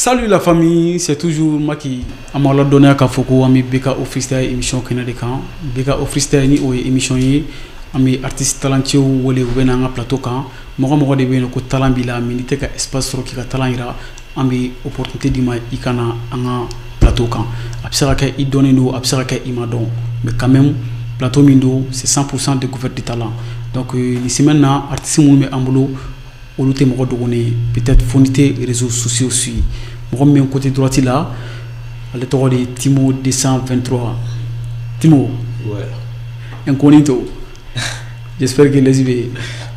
Salut la famille, c'est toujours Maki. An b'aw ladɔnniya k'a fɔ ko an bɛ BK Freestyle émission kɛnɛ de kan. BK Freestyle ni o ye émission ye, an bɛ artiste talentueux wele, u bɛ na an ka plateau kan. Mɔgɔ mɔgɔ de bɛ yen ko talent b'i la, mais n'i tɛ ka espace sɔrɔ k'i ka talent yira, an bɛ opportunité d'i ma i ka na an ka plateau kan. A bɛ se ka kɛ i dɔnnen don, a bɛ se ka kɛ i ma dɔn, mais quand même plateau min don, c'est 100% découverte de talent. Donc nin semaine na, artiste minnu bɛ an bolo, olu tɛ mɔgɔ dogonnen ye, peut-être fo n'i tɛ réseaux sociaux suit. Mɔgɔ min bɛ côté droite la, ale tɔgɔ de ye Timo 223. Timo. Ouais. Incognito. J'espère que l'aise bɛ yen.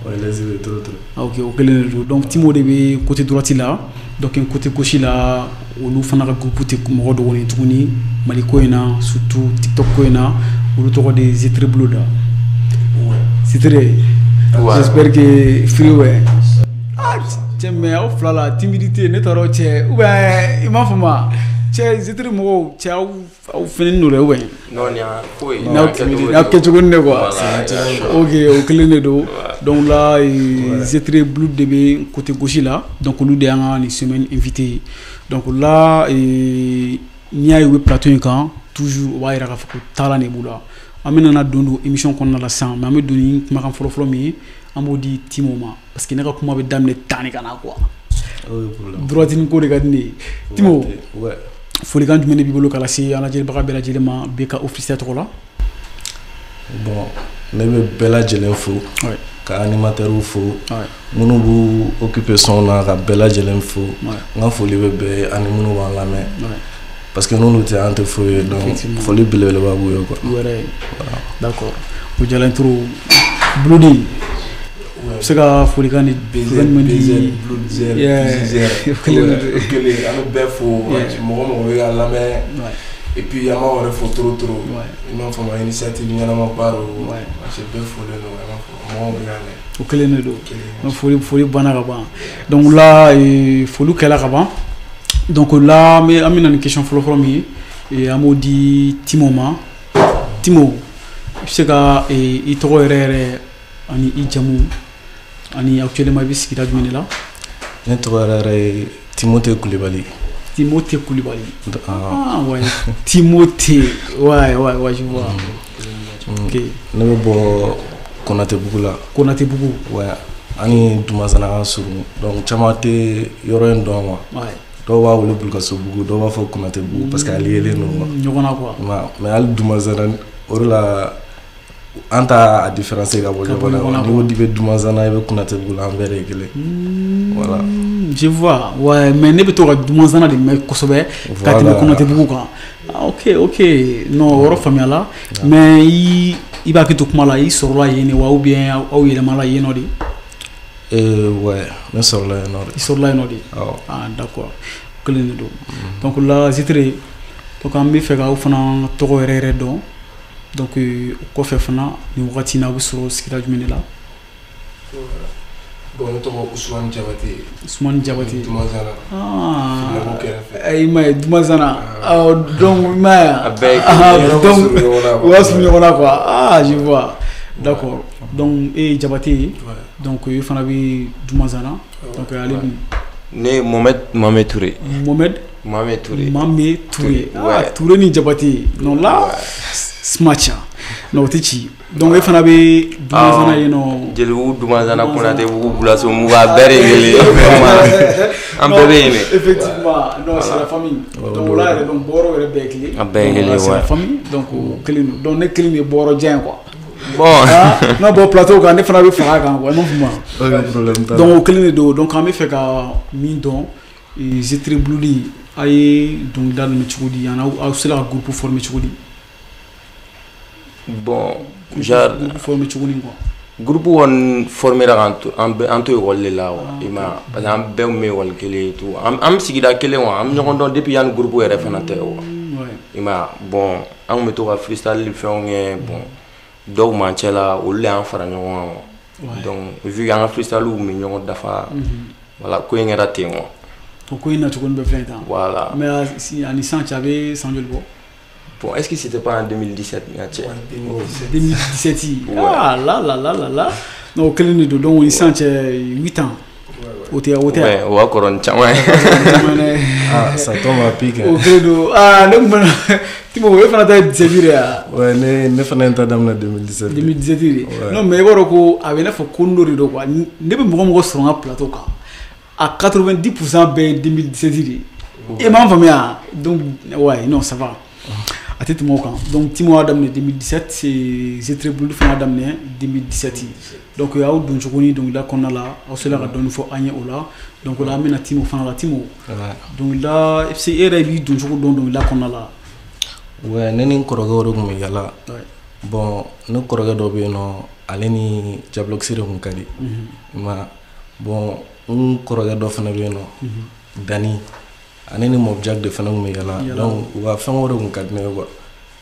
Ouais, l'aise bɛ trop trop. Ah, ok, o kelen de don. Donc Timo de bɛ côté droite la. Donc côté gauche la, olu fana ka groupe tɛ mɔgɔ dogonnen tuguni Mali ko in na, surtout TikTok ko in na, olu tɔgɔ de ye Zetre Blood. Ouais. Zetre. Ouais. J'espère que free ouais. Ah, cɛ, mais aw fila la timidité, ne t'a dɔn cɛ, ou bien i m'a faamu wa? Cɛ, Zetre mɔgɔw, cɛ, aw fɛnɛ don dɛ, ou bien? Non, ni an foyi. N'aw n'aw kɛcogo ne quoi. Voilà. Ok, o kelen de don. Donc là, Zetre Blue de bɛ côté gauche la. Donc olu de y'an ka nin semaine invité ye. Donc là, n'i y'a ye u bɛ plateau in kan toujours, o b'a yira k'a fɔ ko talent de b'u la. An bɛna na don émission kɔnɔna la sisan, mais an bɛ don ni kumakan fɔlɔ-fɔlɔ min ye, an b'o di Timo ma, parce que ne ka kuma bɛ daminɛ tan de ka na quoi. O problème. Droite ni ko de ka di ne ye. Timo. Ouais. Folikan jumɛn de b'i bolo ka lase an lajɛlibaga bɛɛ lajɛlen ma BK Officiel tɔgɔ la? Bon, ne bɛ bɛɛ lajɛlen fo. Ka animateur fo. Minnu b'u occuper son na, ka bɛɛ lajɛlen fo. N ka foli bɛ bɛɛ ye ani minnu b'an lamɛn. Parce que n'olu tɛ, an tɛ foyi ye, donc foli belebeleba b'u ye quoi. U yɛrɛ ye. D'accord. O diyara n ye trop. Blodi. Ouais. Bɛ se ka folikan di BZ folikan jumɛn BZ di? Blue Z Yeah. Z kelen, an bɛ bɛɛ fo, mɔgɔ mɔgɔ bɛ k'an lamɛn. Et puis an b'aw yɛrɛ fo trop trop. I m'a faamu, initiative ɲɛnamaba don. Parce que bɛɛ folen don, i m'a faamu, mɔgɔw bɛ k'an lamɛn. O kelen de don. Kelen. Donc foli banna ka ban. Donc là, foli kɛla ka ban. Donc là, an bɛ na ni question fɔlɔ-fɔlɔ min ye, an b'o di Timo ma. Timo, i bɛ se ka i tɔgɔ yɛrɛ yɛrɛ ani i jamu ani actuellement i bɛ sigida jumɛn de la? Ne tɔgɔ yɛrɛ yɛrɛ ye Timothée Kulibali. Timothée Kulibali. Ah. Ah ouais, Timothée. Ouais, je vois. Ok. Ne bɛ bɔ Konatebugu la. Konatebugu. Ouais. Ani Dumasana ka surun. Donc caman tɛ yɔrɔ in dɔn quoi. Dɔw b'a wele Bulukasobugu, dɔw b'a fɔ Konatebugu parce que a liélen don quoi. Ɲɔgɔn na quoi. Mais hali Dumasana, o de la an t'a a différencier ka bɔ Ka bɔ ɲɔgɔn na. ɲɔgɔn na, N'i ko quoi. k'i bɛ Dumasana, i bɛ Konatebugu la, an bɛɛ de ye kelen. Voilà. Je vois. Ouais, mais ne bɛ to ka Dumasana de mɛn kosɛbɛ ka tɛmɛ Konatebugu kan. Ah, ok. Non, o yɔrɔ faamuyala. Mais i b'a hakili to kuma la, i sɔrɔla yen de wa, ou bien aw yɛlɛmala yen nɔ de? Ouais, ne sɔrɔla yen nɔ de. I sɔrɔla yen nɔ de. Awɔ. Ah, d'accord. Kelen de don. Donc là, Zetre, donc an bɛ fɛ k'aw fana tɔgɔ yɛrɛ yɛrɛ dɔn. Donc o kɔfɛ fana, nin wagati in na, aw bɛ sɔrɔ sigida jumɛn de la? Bon, ne tɔgɔ Ousmane Diabaté. Ousmane Diabaté. Dumasana. Ah. Filiako kɛrɛfɛ. I m'a ye, Dumasana. Ah, donc i m'a ye. A bɛɛ ye Ah, kelen ye. donc Yɔrɔ ka surun ɲɔgɔn na, quoi. u ka surun ɲɔgɔn na quoi. Ah, je vois. D'accord. Donc e ye Diabaté ye. Ouais. Donc e fana bɛ Dumasana. Donc ale dun? Ne ye Mohamed Mame Touré. Mohamed Mame Touré. Mame Touré. Ah, Ouais. Touré ni Diabaté. Non là, smacha. Non, o tɛ ci. Donc e fana bɛ Dumasana yen nɔ. Jelibugu, Dumasana, Dumasana. Konatebugu, Bulasomugu, a bɛɛ de ye kelen ye. An bɛɛ bɛ yen de. Effectivement, non, c'est la famille. Donc o la yɛrɛ, donc bɔyɔrɔ yɛrɛ bɛɛ ye kelen. A bɛɛ ye Donc, kelen, là, c'est la ouais. famille. Donc o kelen don. Donc ne kelen de ye bɔyɔrɔ jan ye quoi. Bon. Ah, n'a bɔ plateau kan, ne fana bɛ fara a kan quoi, i m'a faamu wa? Aucun problème t'a la. Donc o kelen de don. Donc an bɛ fɛ ka min dɔn, Zetre Blue, a ye dɔnkilida daminɛ cogo di, ani aw sera ka groupe former cogo di? Bon, genre Groupe former cogo di quoi? Groupe kɔni formera k'an to an bɛɛ an to école de la quoi, i ma ye wa? Parce que an bɛɛ tun bɛ école kelen et tout. An bɛ sigida kelen quoi, an bɛ ɲɔgɔn dɔn depuis yanni groupe yɛrɛ fana tɛ quoi. I ma ye wa? Bon, an tun bɛ to ka freestyle ni fɛnw kɛ. Bon, dɔw tun b'an cɛ la, olu de y'an fara ɲɔgɔn kan quoi. Donc vu que an ka freestyle tun bɛ ɲɔgɔn dafa, voilà, ko in kɛra ten quoi. O ko in nacogo bɛɛ filɛ nin tan. Voilà. Mais ani sisan cɛ, a bɛ san joli bɔ? Bon, est-ce que c'était pas en 2017 n ka cɛ? 2017. Ouais. Ah là là là là là. Non, o kelen de don. Donc o ni sisan cɛ, 8 ans. O tɛ o tɛ. Ouais, o ka kɔrɔ ni caman ye. Ah, ça tombe à pic. O kelen don. Ah, ne kun bɛ Timo, e fana ta ye 17 de ye wa? Ouais, ne fana ye n ta daminɛ 2017. 2017 de. Non, mais i b'a dɔn ko a bɛ i n'a fɔ ko dɔ de don quoi. Ne bɛ mɔgɔ sɔrɔ n ka plateau kan, a 90% bɛɛ ye 2017 de ye. E m'a faamuya? Donc ouais, non, ça va. A tɛ tɛmɛ o kan. Donc Timo y'a daminɛ 2017, c'est Zetre Blue fana y'a daminɛ 2017. Donc aw don cogo ni dɔnkilida kɔnɔna la, aw sera ka dɔɔni fɔ an ye o la. Donc o la an bɛna Timo fana la. Timo, dɔnkilida, e yɛrɛ b'i don cogo dɔn dɔnkilida kɔnɔna la? Ouais, ne ni n kɔrɔkɛw de tun bɛ yala. Bon, ne kɔrɔkɛ dɔ bɛ yen nɔ, ale ni Diabloxy de tun ka di. I ma bon, n kɔrɔkɛ dɔ fana bɛ yen nɔ, Dani, ale ni Mob Jack de fana tun bɛ yala. Donc u ka fɛngɛw de tun ka di ne ye quoi.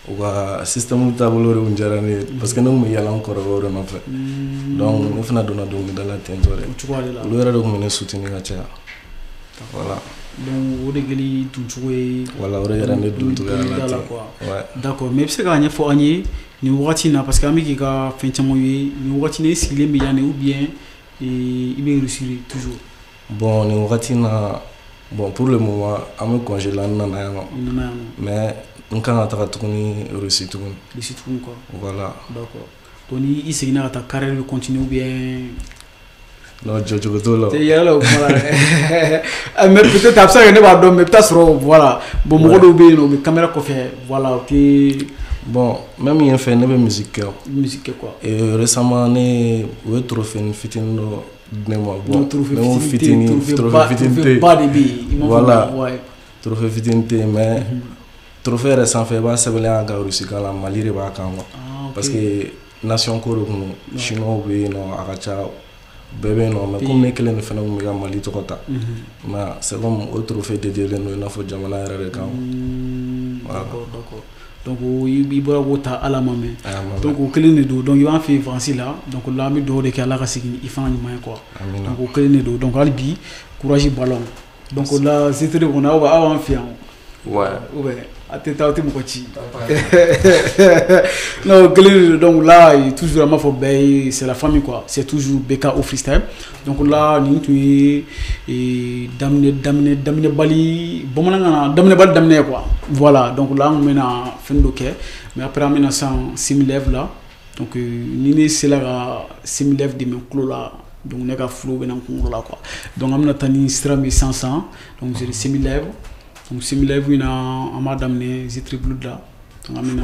U ka système taabolo de tun diyara ne ye parce que ne tun bɛ yala n kɔrɔkɛw de nɔfɛ. Donc ne fana donna dɔnkilida la ten tɔ de. O cogoya de la. Olu yɛrɛ de tun bɛ ne soutenir ka caya. Voilà. Donc o de kɛli doncogo ye. Voilà, o de kɛra ne doncogo ye la ten. Ouais. D'accord, mais i bɛ se k'a ɲɛfɔ an ye nin wagati in na, parce que an bɛ k'i ka fɛn caman ye nin wagati in na, i sigilen bɛ yan de ou bien i bɛ réussir toujours? Bon, nin wagati in na, bon, pour le moment an bɛ congé la, n nana yan nɔ. I nana yan nɔ. Mais n kan ka taga tuguni Russie tuguni. Russie tuguni quoi. Voilà. D'accord. Donc ni i seginna ka taa, carrière bɛ continuer ou bien? Non, jɔcogo t'o la. Tɛ yɛlɛ la o kuma la dɛ. Mais peut-être a bɛ se ka kɛ ne b'a dɔn, mais i bɛ taa sɔrɔ, voilà, bon, mɔgɔ dɔw bɛ yen nɔ, u bɛ caméra kɔfɛ, voilà, u tɛ. Bon, même yen fɛ, ne bɛ musique kɛ. Musique kɛ quoi. Et récemment, ne u ye trophée fitinin dɔ di ne ma. Bon, trophée fitinin, trophée fitinin ba de bɛ yen. Voilà. Trophée fitinin tɛ yen, mais trophée yɛrɛ sanfɛ, i b'a sɛbɛnlen an ka Russie kan la, Mali de b'a kan quoi. Parce que nation ko de kun don, chinois bɛ yen nɔ, a ka ca, bɛɛ bɛ yen nɔ, mais comme ne kelen de fana tun bɛ ka Mali tɔgɔ ta, mais c'est comme o trophée dédié don i n'a fɔ jamana yɛrɛ de kan. D'accord, d'accord. Donc i bɔra k'o ta, Ala ma mɛn. Donc o kelen de don. Donc i b'an fɛ yen vacances la, donc là an bɛ dugawu de kɛ, Ala ka segin i fana ɲuman ye quoi. Donc o kelen de don. Donc hali bi courage ballon. Donc o la Zetre kɔni, aw b'an fɛ yan. Ouais. Ou bien a tɛ taa, aw tɛ mɔgɔ ci. Non, kelen de don. Donc là toujours an b'a fɔ bɛɛ ye, c'est la famille quoi. C'est toujours BKO freestyle. Donc là nin tun ye daminɛ daminɛ daminɛbali, bamanankan na daminɛbali daminɛ ye quoi. Voilà, donc là an kun bɛna fɛn dɔ kɛ, mais après an bɛna san Semi-Lève la. Donc ni ne sera ka Semi-Lève dɛmɛ tulo la, donc ne ka flow bɛna n kunkolo la quoi. Donc an bɛna taa ni sira min sisan sisan, donc c'est le Semi-Lève. Donc Semi-Lève in na, an b'a daminɛ Zetre Blue la. Donc an bɛna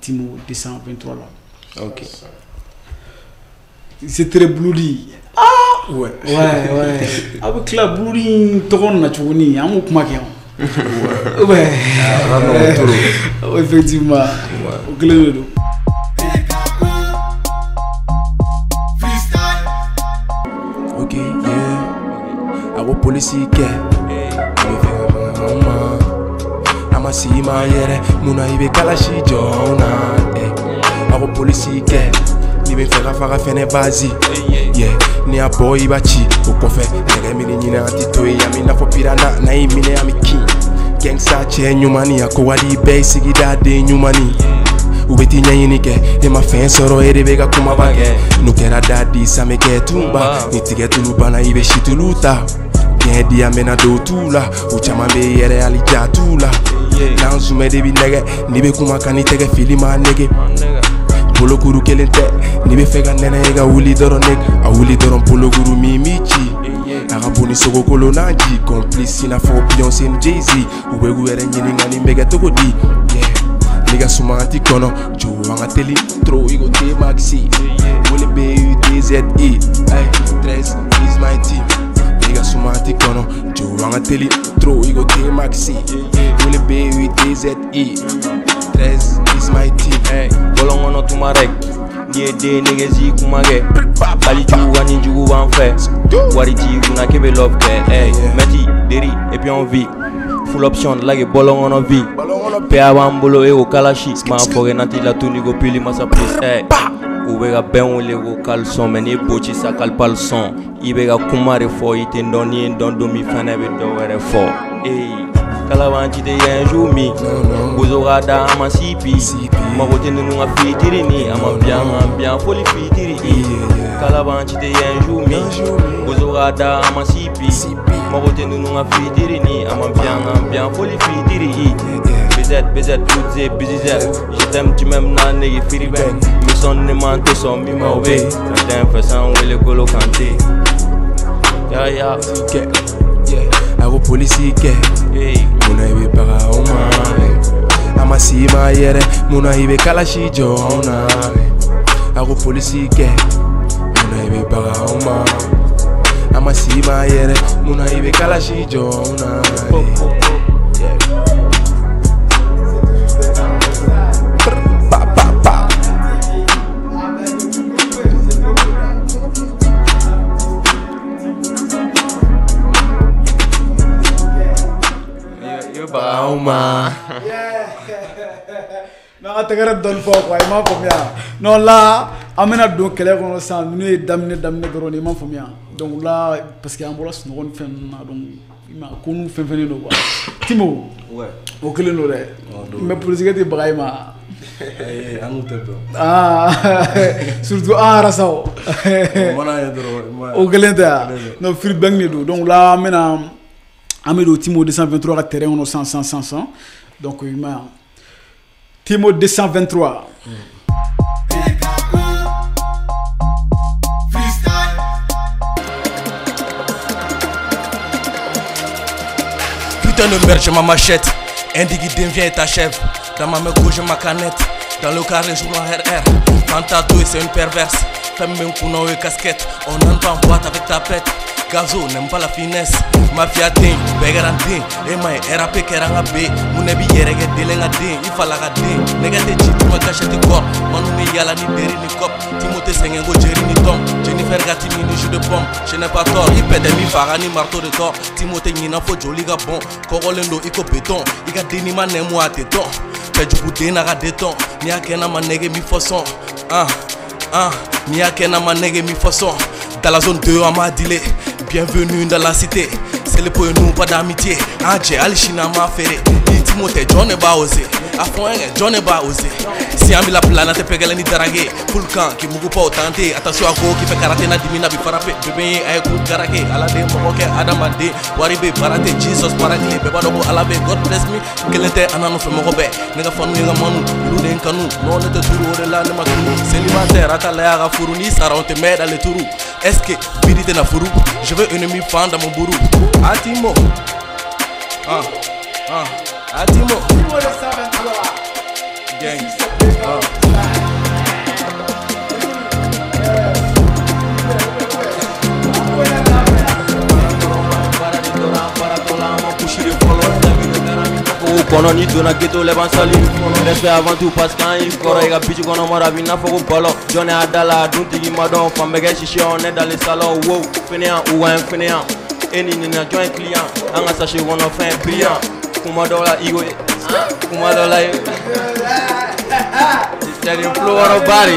Timo 223 la. Ok. Zetre Blue. Ah ouais. Ouais, ouais. A bɛ tila Blue in tɔgɔ na cogo ni an b'o kuma kɛ. Ouais. Effectivement. O kelen de don. Ok, yeah. A ko polisi kɛ. A ma si ma yɛrɛ munna i bɛ kalasi jɔn na, a ko polisi kɛ n'i bɛ fɛ ka faga fɛnɛ bazi, yeah, n'i y'a bɔ i b'a ci o kɔfɛ nɛgɛ min ɲini an ti to yen, an b'i n'a fɔ piranha, n'an y'i minɛ an bɛ kin gangsta cɛ ɲuman ni a ko wali bɛɛ ye sigida den ɲuman ni u bɛ t'i ɲɛɲini kɛ, e ma fɛn sɔrɔ, e de bɛ ka kumaba kɛ, n'o kɛra da di san bɛ kɛ tunba ni tigɛ tulu banna i bɛ situlu ta diɲɛ di an bɛna don t'u la, u caman bɛ yɛrɛ hali ja t'u la. N'an sumɛ de bi nɛgɛ n'i bɛ kuma kan n'i tɛgɛ fili ma nege bolokuru kelen tɛ n'i bɛ fɛ ka nɛnɛ i ka wuli dɔrɔn nege a wuli dɔrɔn bolokuru min b'i ci a ka bon ni sogokolo n'a ji complice i n'a fɔ Beyoncé ni Jay-Z u bɛ k'u yɛrɛ ɲininka nin bɛ kɛ cogo di, n'i ka suma an ti kɔnɔ jo an ka teli trop i ko T-Maxi wele B-U-D-Z-I 13 is my team n'i ka suma an ti kɔnɔ jo an ka teli trop i ko T-Maxi wele B-U-D-Z-I 13 is my team. Bɔlɔn kɔnɔ tuma rek n'i ye den nɛgɛzi kuma kɛ hali jugu ka ni jugu b'an fɛ wari t'i kunna k'e bɛ love kɛ mɛti deri et puis on vit full option lage bɔlɔn kɔnɔ vie PA b'an bolo e ko kalasi m'a fɔ kɛ n'an t'i la tuni ko pili masa plus u bɛ ka bɛn wele ko caleçon mais n'i boci sa kali paleçon i bɛ ka kuma de fɔ i tɛ n dɔn n'i ye n dɔn don min fɛnɛ bɛ dɔ wɛrɛ fɔ. Kalabanci tɛ yan jour min Bozo ka da an ma CP Mago tɛ ninnu ka fitiri ni a ma bien an bien foli fitiri Kalabanci tɛ yan jour min Bozo ka da an ma CP Mago tɛ ninnu ka fitiri ni a ma bien an bien foli fitiri BZ BZ BZ BZ Je t'aime tu m'aimes na nege firi bɛn Mission ne man tɛ sɔn min ma o bɛ Fɛn fɛn san wele Golo Kante Ya ya Yeah, a ko polisi kɛ munna i bɛ baga anw ma a ma si ma yɛrɛ munna i bɛ kalasi jɔ anw na a ko polisi kɛ munna i bɛ baga anw ma a ma si ma yɛrɛ munna i bɛ kalasi jɔ anw na. Pa pa pa. Bauma. Non, a tɛgɛrɛ dɔɔni fɔ quoi, i m'a faamuya. Non là, an bɛna don kɛlɛ kɔnɔ sisan, ninnu ye daminɛ dɔrɔn de, i m'a faamuya. Donc là, parce que an bɔra sunɔgɔ ni fɛn ninnu na, donc i ma ko ninnu fɛn fɛnnen don quoi. Timo. Ouais. O kelen don dɛ. Mais polisikɛ tɛ baga i ma. Ayi, an n'u tɛ bɛn. Ah, surtout an arasaw. O mana ye dɔrɔn. O kelen tɛ wa? Non, free bank de don. Donc là, an bɛna an bɛ don Timo 223 ka terrain kɔnɔ 100. Donc i ma Timo 223. Putain de merde, j'ai ma machette. Indique devient et t'achève. Dans ma main gauche, j'ai ma canette. Dans le carré, je roule en RR. Fantato, c'est une perverse. Fais-moi un coup dans casquette. On entre en boîte avec ta pète. Gazo n'aime pas la finesse. Mafia den, bɛɛ den. E ma ye RAP kɛra n ka B. Mun b'i yɛrɛ kɛ delen ka den. I fa la ka den. Nɛgɛ tɛ ci tuma gâchette kɔrɔ. Manu bɛ yala ni deri ni kɔp. Timo tɛ sɛgɛn ko Jerry ni Tom. Jennifer ka timi ni jus de pomme. Je n'ai pas tort. I pɛtɛ min faga ni marteau de tort. Timo tɛ ɲina fo joli ka bɔn. Kɔgɔlen don i ko béton. I ka denni ma nɛmu a tɛ dɔn. Cɛjugu den n'a ka détɔn. N'i y'a kɛ n'a ma nɛgɛ mi fɔ sɔn. N'i y'a kɛ n'a ma nɛgɛ mi fɔ sɔn. Dans la zone 2, on m'a dilé. Bienvenue dans la cité. C'est le point nous, pas d'amitié. Ah, j'ai Alchina m'a ferré. Ni Timothée, John ba osé. A fond, John ba osé. Si ami la planète pegale ni darague. Full camp qui mugu pas tenté. Attention à go qui fait karaté na dimina bi frappé. Bébé ay coup karaké. Ala de moke adamade. Waribe barate Jesus parakle. Beba dogo alabe God bless me. Kelente ananu fe mogo be. Nega fanu nega manu. Ulu den kanu. Non ne te turu ore la ne makunu. Célibataire atala ya ga furu ni sara on te met dans les tourous. Est-ce que bidi te na furu? Je veux ennemi fan dans mon bourou. Atimo. Ah ah Atimo. Gang. Kɔnɔ ni donna ghetto laban sali respect avant tout parce qu'an y'i kɔrɔ i ka bitch kɔnɔ mara a b'i n'a fɔ ko ballon jɔn y'a da la a dun tigi ma dɔn fan bɛɛ kɛ sisi on est dans les salons wow fainéant ou un fainéant e ni nina jɔn ye client an ka sachet kɔnɔ fɛn brillant kuma dɔw la i ko kuma dɔw la c'est un flow wɔrɔ ba de.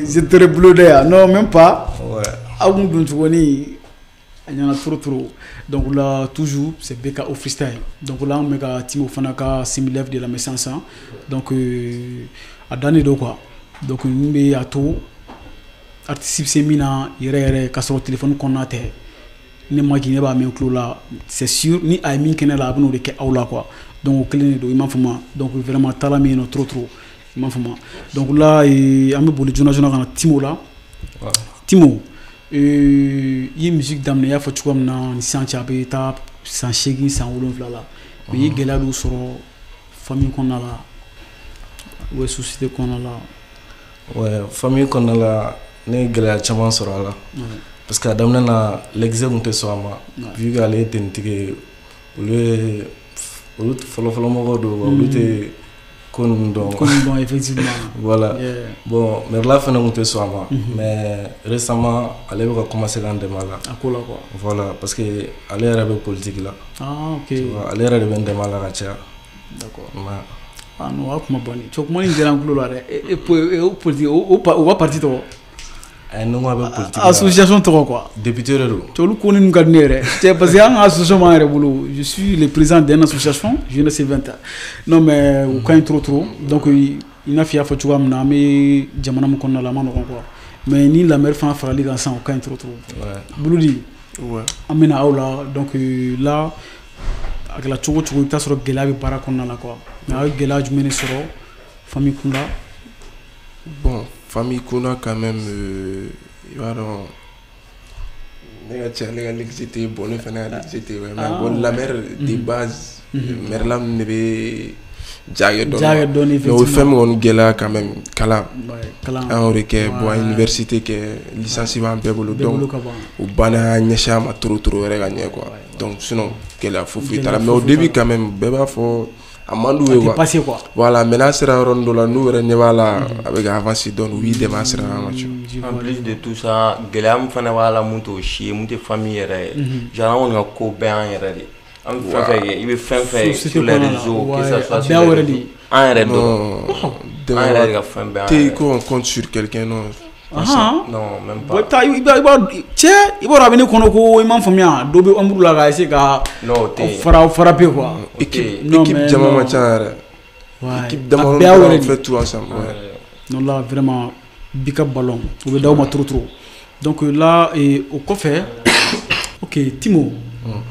J'étais bleu non même pas. Ouais. Aw kun don tuguni a ɲɛna trop trop. Donc là toujours c'est BKO freestyle. Donc là an bɛ ka Timo fana ka Similève de lamɛn sisan. Donc a dannen don quoi. Donc ninnu bɛ a to artiste bɛ se min na yɛrɛ yɛrɛ k'a sɔrɔ téléphone kɔnɔna tɛ. Ne ma ne b'a mɛn tulo la c'est sûr ni a ye min kɛ ne la a bɛ n'o de kɛ aw la quoi. Donc o kelen de don i m'a faamu. Donc vraiment taala min yen nɔ trop trop i m'a faamu. Donc là an bɛ boli joona joona ka na Timo la. Timo i ye musique daminɛ i y'a fɔ cogoya min na ni sisan cɛ a bɛ taa san 8 san 7 la. Mais i ye gɛlɛya dɔw sɔrɔ famille kɔnɔna la ou société kɔnɔna la. Ouais, famille kɔnɔna la ne ye gɛlɛya caman sɔrɔ a la. Parce que a daminɛ na l'exe tun tɛ sɔn a ma. Vu que ale ye tenitigi ye olu ye olu fɔlɔfɔlɔ mɔgɔw don olu tɛ ko ninnu dɔn. Ko ninnu dɔn effectivement. Voilà. Bon Merla fana tun tɛ sɔn a ma. Mais récemment ale bɛ ka commencer k'an dɛmɛ a la. A ko la quoi. Voilà parce que ale yɛrɛ bɛ politique la. Ah ok. Tu vois, ale yɛrɛ de bɛ n dɛmɛ a la ka caya. D'accord. Ah non, a kuma banni. Cɛ kuma in diyara n tulo la dɛ. E o politique o ka parti tɔgɔ. A ye ne ko a bɛ politique la. Association tɔgɔ quoi. Député de don. Cɛ olu ko ninnu ka di ne yɛrɛ. Cɛ parce que an ka association b'an yɛrɛ bolo. Je suis le président d'une association Jeunesse 20. Non mais u ka ɲi trop trop. Donc i n'a fɔ i y'a fɔ cogoya min na an bɛ jamana min kɔnɔna la a ma nɔgɔn quoi. Mais ni la maire fana farali kan sisan o ka ɲi trop trop. Buludi. An bɛna aw la donc là a kɛra cogo cogo i bɛ taa sɔrɔ gɛlɛya bɛ baara kɔnɔna la quoi. Mais aw ye gɛlɛya jumɛn de sɔrɔ famille kunda? Bon, famille kunda quand même i b'a dɔn ne ka cɛ ale ka l'ex tɛ bon ne fana ka l'ex tɛ mais bon la mère de base mère la ninnu de bɛ ja kɛ dɔɔni mais o fɛn min kɔni gɛlɛya quand même kalan an y'o de kɛ bon an ye université kɛ licence b'an bɛɛ bolo donc o banna ɲɛsin a ma trop trop yɛrɛ ka ɲɛ quoi donc sinon gɛlɛya foyi foyi t'a la mais au début quand même bɛɛ b'a fɔ a man d'u ye quoi voilà mais n'a sera yɔrɔnin dɔ la n'u yɛrɛ ɲɛ b'a la a bɛ ka avancer dɔɔni u b'i dɛmɛ a sira kan quoi. En plus de tout ça gɛlɛya min fana b'a la mun t'o si ye mun tɛ famille yɛrɛ ye genre an kɔni ka ko bɛɛ y'an yɛrɛ de ye an bɛ fɛn fɛn kɛ i bɛ fɛn fɛn sur les réseaux que ça soit sur les réseaux an yɛrɛ dɔrɔn an yɛrɛ de ka fɛn bɛɛ an yɛrɛ. T'es qu'on compte sur quelqu'un non. Non même pas. I b'a cɛ i b'a dɔn a bɛ ne kɔnɔ ko i m'a faamuya dɔ bɛ ombre la ka essayer ka frapper quoi. Équipe jama man ca yɛrɛ. Équipe damadɔ on fait tout ensemble. Non là vraiment big up ballon o bɛ d'aw ma trop trop donc là o kɔfɛ ok Timo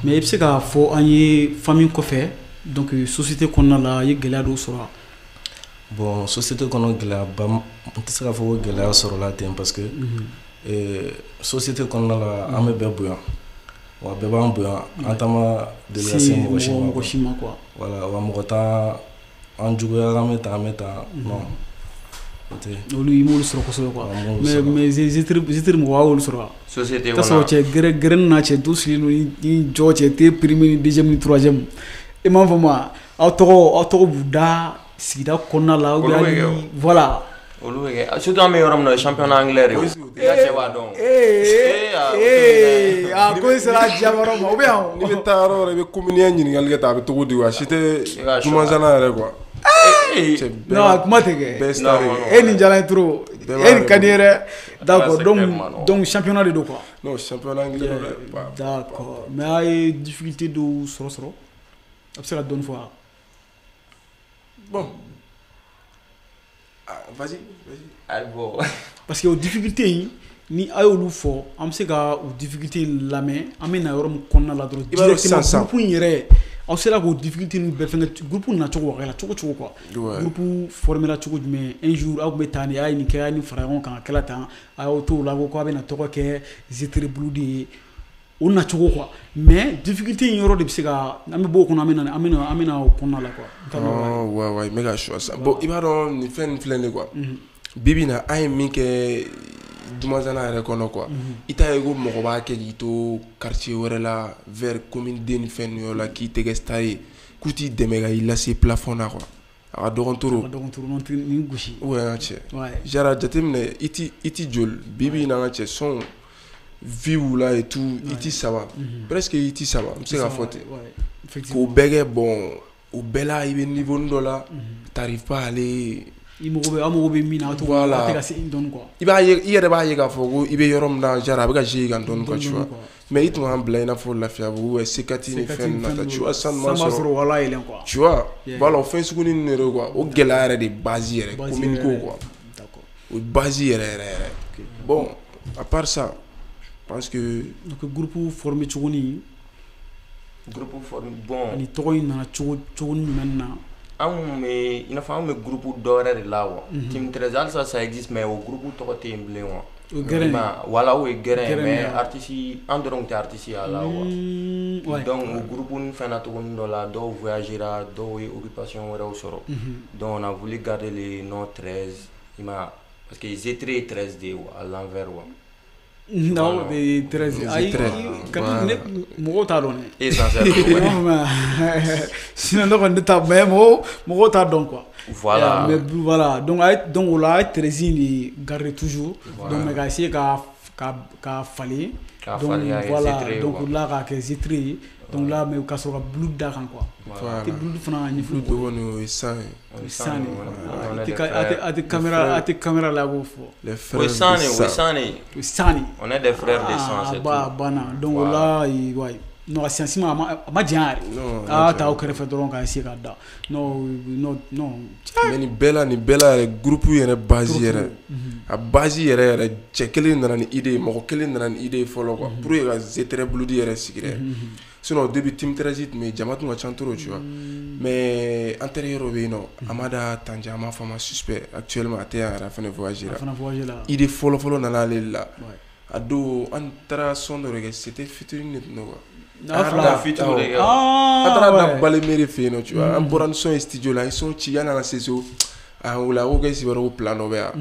mais i bɛ se k'a fɔ an ye famille kɔfɛ donc société kɔnɔna la i ye gɛlɛya dɔw sɔrɔ. Bon société kɔnɔ gɛlɛyaba n tɛ se k'a fɔ ko gɛlɛya sɔrɔla ten parce que société kɔnɔna la an bɛ bɛɛ bonya wa bɛɛ b'an bonya an ta ma deli ka se mɔgɔ si ma quoi. Voilà wa mɔgɔ t'an an juguya an bɛ tan an bɛ tan non o tɛ. Olu i m'olu sɔrɔ kosɛbɛ quoi mais Zitiri mɔgɔ y'olu sɔrɔ wa. Société kɔnɔ t'a sɔrɔ cɛ gɛrɛni na cɛ du sigilen don ni jɔ cɛ t'e premier ni deuxième ni troisième i m'a faamu wa aw tɔgɔ b'u da. Sigida kɔnɔna la ou bien voilà olu bɛ kɛ surtout an bɛ yɔrɔ min na o ye championnat anglais de ye i ka cɛ b'a dɔn. A ko in sera diya yɔrɔ ma o bɛ yan o. N'i bɛ taa yɔrɔ o yɔrɔ i bɛ commune ɲininkali kɛ tan a bɛ cogo di wa a si tɛ Dumanzana yɛrɛ quoi. Non a kuma tɛ kɛ e nin diyara n ye trop e nin ka di n ye dɛ d'accord donc championnat de don quoi. Non championnat anglais don dɛ. D'accord mais a ye difficulté dɔw sɔrɔ a bɛ se ka dɔɔni fɔ wa. Bon, ah, vas-y, vas-y. Ah, bon. Parce que o difficulté ni a y'olu fɔ an bɛ se ka o difficulté lamɛn an bɛ na yɔrɔ min kɔnɔna la dɔrɔn directement groupe in yɛrɛ aw sera k'o difficulté ninnu bɛɛ fɛngɛ groupe na cogo a kɛra cogo cogo quoi. Groupe formé la cogo jumɛn un jour aw tun bɛ taa ni a ye nin kɛ a ye nin fara ɲɔgɔn kan a kɛla tan a y'aw t'o la ko k'a bɛna tɔgɔ kɛ Zitiri Buludi ye o nacogo quoi mais difficulté in yɔrɔ de bɛ se ka an bɛ bɔ o kɔnɔ an bɛ na o kɔnɔna la quoi. Oh ouais ouais n bɛ ka choix sisan bon i b'a dɔn nin fɛn nin filɛ nin ye quoi bi bi in na an ye min kɛ Dumanzana yɛrɛ kɔnɔ quoi i t'a ye ko mɔgɔ b'a kɛ k'i to quartier wɛrɛ la vers commune D ni fɛn ninnu yɔrɔ la k'i tɛ kɛ star ye k'u t'i dɛmɛ ka i lase plafond na quoi a ka dɔgɔn trop. A ka dɔgɔn trop non nin gosi. Ouais an ka cɛ. Genre jateminɛ i ti joli bi bi in na an ka cɛ son view la et tout i ti saba presque i ti saba n bɛ se k'a fɔ ten k'o bɛɛ kɛ bon o bɛɛ la i bɛ niveau dɔ la t'arrives pas à aller i mago bɛ aw mago bɛ min na aw tɛ ka se dɔɔni quoi. I b'a ye i yɛrɛ b'a ye k'a fɔ ko i bɛ yɔrɔ min na genre a bɛ ka jouer kan dɔɔni quoi tu vois mais i tun k'an bila i n'a fɔ Lafiyabugu C4 ni fɛn ninnu na tu vois san ma sɔrɔ wala yɛlɛn quoi. Tu vois voilà o fɛn sugunin ninnu yɛrɛ quoi o gɛlɛya yɛrɛ de base yɛrɛ commune ko quoi o base yɛrɛ yɛrɛ yɛrɛ bon à part ça. Parce que donc groupe formé cogo ni groupe formé bon ani tɔgɔ in nana cogo jumɛn na anw bɛ i n'a fɔ anw bɛ groupe dɔ wɛrɛ de la wa Team 13 halisa ça existe mais o groupe tɔgɔ tɛ yen bilen wa o gɛrɛn voilà o ye gɛrɛn mais artiste an dɔrɔn tɛ artiste y'a la wa donc o groupe nin fɛn na cogo dɔ la dɔw voyagera dɔw ye occupation wɛrɛw sɔrɔ donc on a voulu garder le nom 13 i ma parce que Zetre ye 13 de ye à l'envers wa. Non, de 13. Ayi, ne mɔgɔw t'a dɔn dɛ. E sincère. Sinon ne kɔni ne t'a mais mɔgɔw t'a dɔn quoi. Voilà. Mais voilà donc a ye donc o la a ye 13 in de garder toujours. Donc mais ka essayer ka falen. Ka Donc falen voilà donc o la k'a kɛ Zetre ye. Donc là mais ka sɔrɔ ka blue da kan quoi. Te blue fana ɲɛfɔ. Blue kɔni o ye san ye. O ye san de. A tɛ caméra la k'o fɔ. Les frères. O ye san de, o ye san de. O ye san de. On est des frères de sang, c'est tout. Ba banna. Donc là ouais. Non, a science ma a ma diya yɛrɛ. Ah ta o kɛrɛfɛ dɔrɔn k'a essayer k'a da. Non non non. Mais nin bɛɛ la yɛrɛ groupe yɛrɛ base yɛrɛ. A base yɛrɛ yɛrɛ cɛ kelen nana ni idée ye, mɔgɔ kelen nana ni idée ye fɔlɔ quoi. Pour que ka Zetrɛ Bludi yɛrɛ sigi dɛ. Sinon au début Team 13 tun bɛ yen, jama tun ka ca trop tu vois. Mais antérieur bɛ yen nɔ, Amada Tanja an b'a fɔ a ma suspect actuellement a tɛ yan yɛrɛ, a fana voyagé la. A fana voyagé la. Idée fɔlɔ fɔlɔ nana ale de la. A don an taara son dɔ de kɛ, c'était featuring de tun don quoi. An taara da Balemere fɛ yen nɔ tu vois. An bɔra ni son ye studio la, an ye son ci yanni an ka se so, a o la ko k'e sibara ko plan dɔ bɛ yan.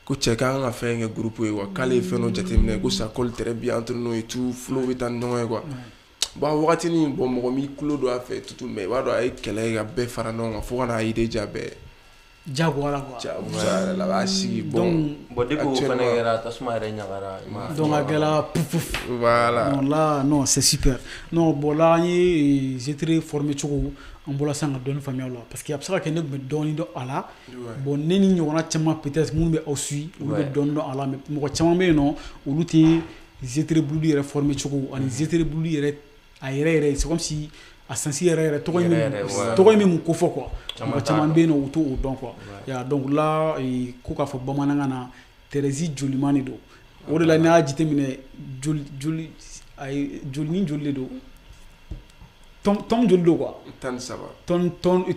Ko cɛ k'an ka fɛn kɛ groupe ye quoi, k'ale ye fɛn dɔ jateminɛ ko ça colle très bien entre nous et tout, flow bɛ taa ni ɲɔgɔn ye quoi. Bon wagatinin bon mɔgɔ m'i tulo don a fɛ tutu mais i b'a dɔn a ye kɛlɛ kɛ ka bɛɛ fara ɲɔgɔn kan fo ka n'a idée diya bɛɛ ye. Jagoya la quoi. Jagoya yɛrɛ la a b'a sigi bon. Bon depuis o fana kɛra tasuma yɛrɛ ɲagara. Donc a kɛra pouf pouf. Voilà. Non là non c'est super. Non bon là an ye Zetrɛ formé cogo an bɔra sisan ka dɔɔni faamuya o la parce que a bɛ se ka kɛ ne tun bɛ dɔɔni dɔn a la. Bon ne ni ɲɔgɔnna caman peut-être minnu bɛ aw suit olu bɛ dɔɔni dɔn a la mais mɔgɔ caman bɛ yen nɔ olu tɛ Zetrɛ Bludi yɛrɛ formé cogo ani Zetrɛ Bludi yɛrɛ a yɛrɛ yɛrɛ c'est comme si a sansi yɛrɛ yɛrɛ tɔgɔ in bɛ mun ko fɔ quoi. Mɔgɔ caman bɛ yen nɔ u t'o dɔn quoi. Ya donc là ko k'a fɔ bamanankan na Thérèse joliman de don. O de la n'i y'a jateminɛ joli joli ayi joli ni joli de don. Tɔm joli don quoi. 13.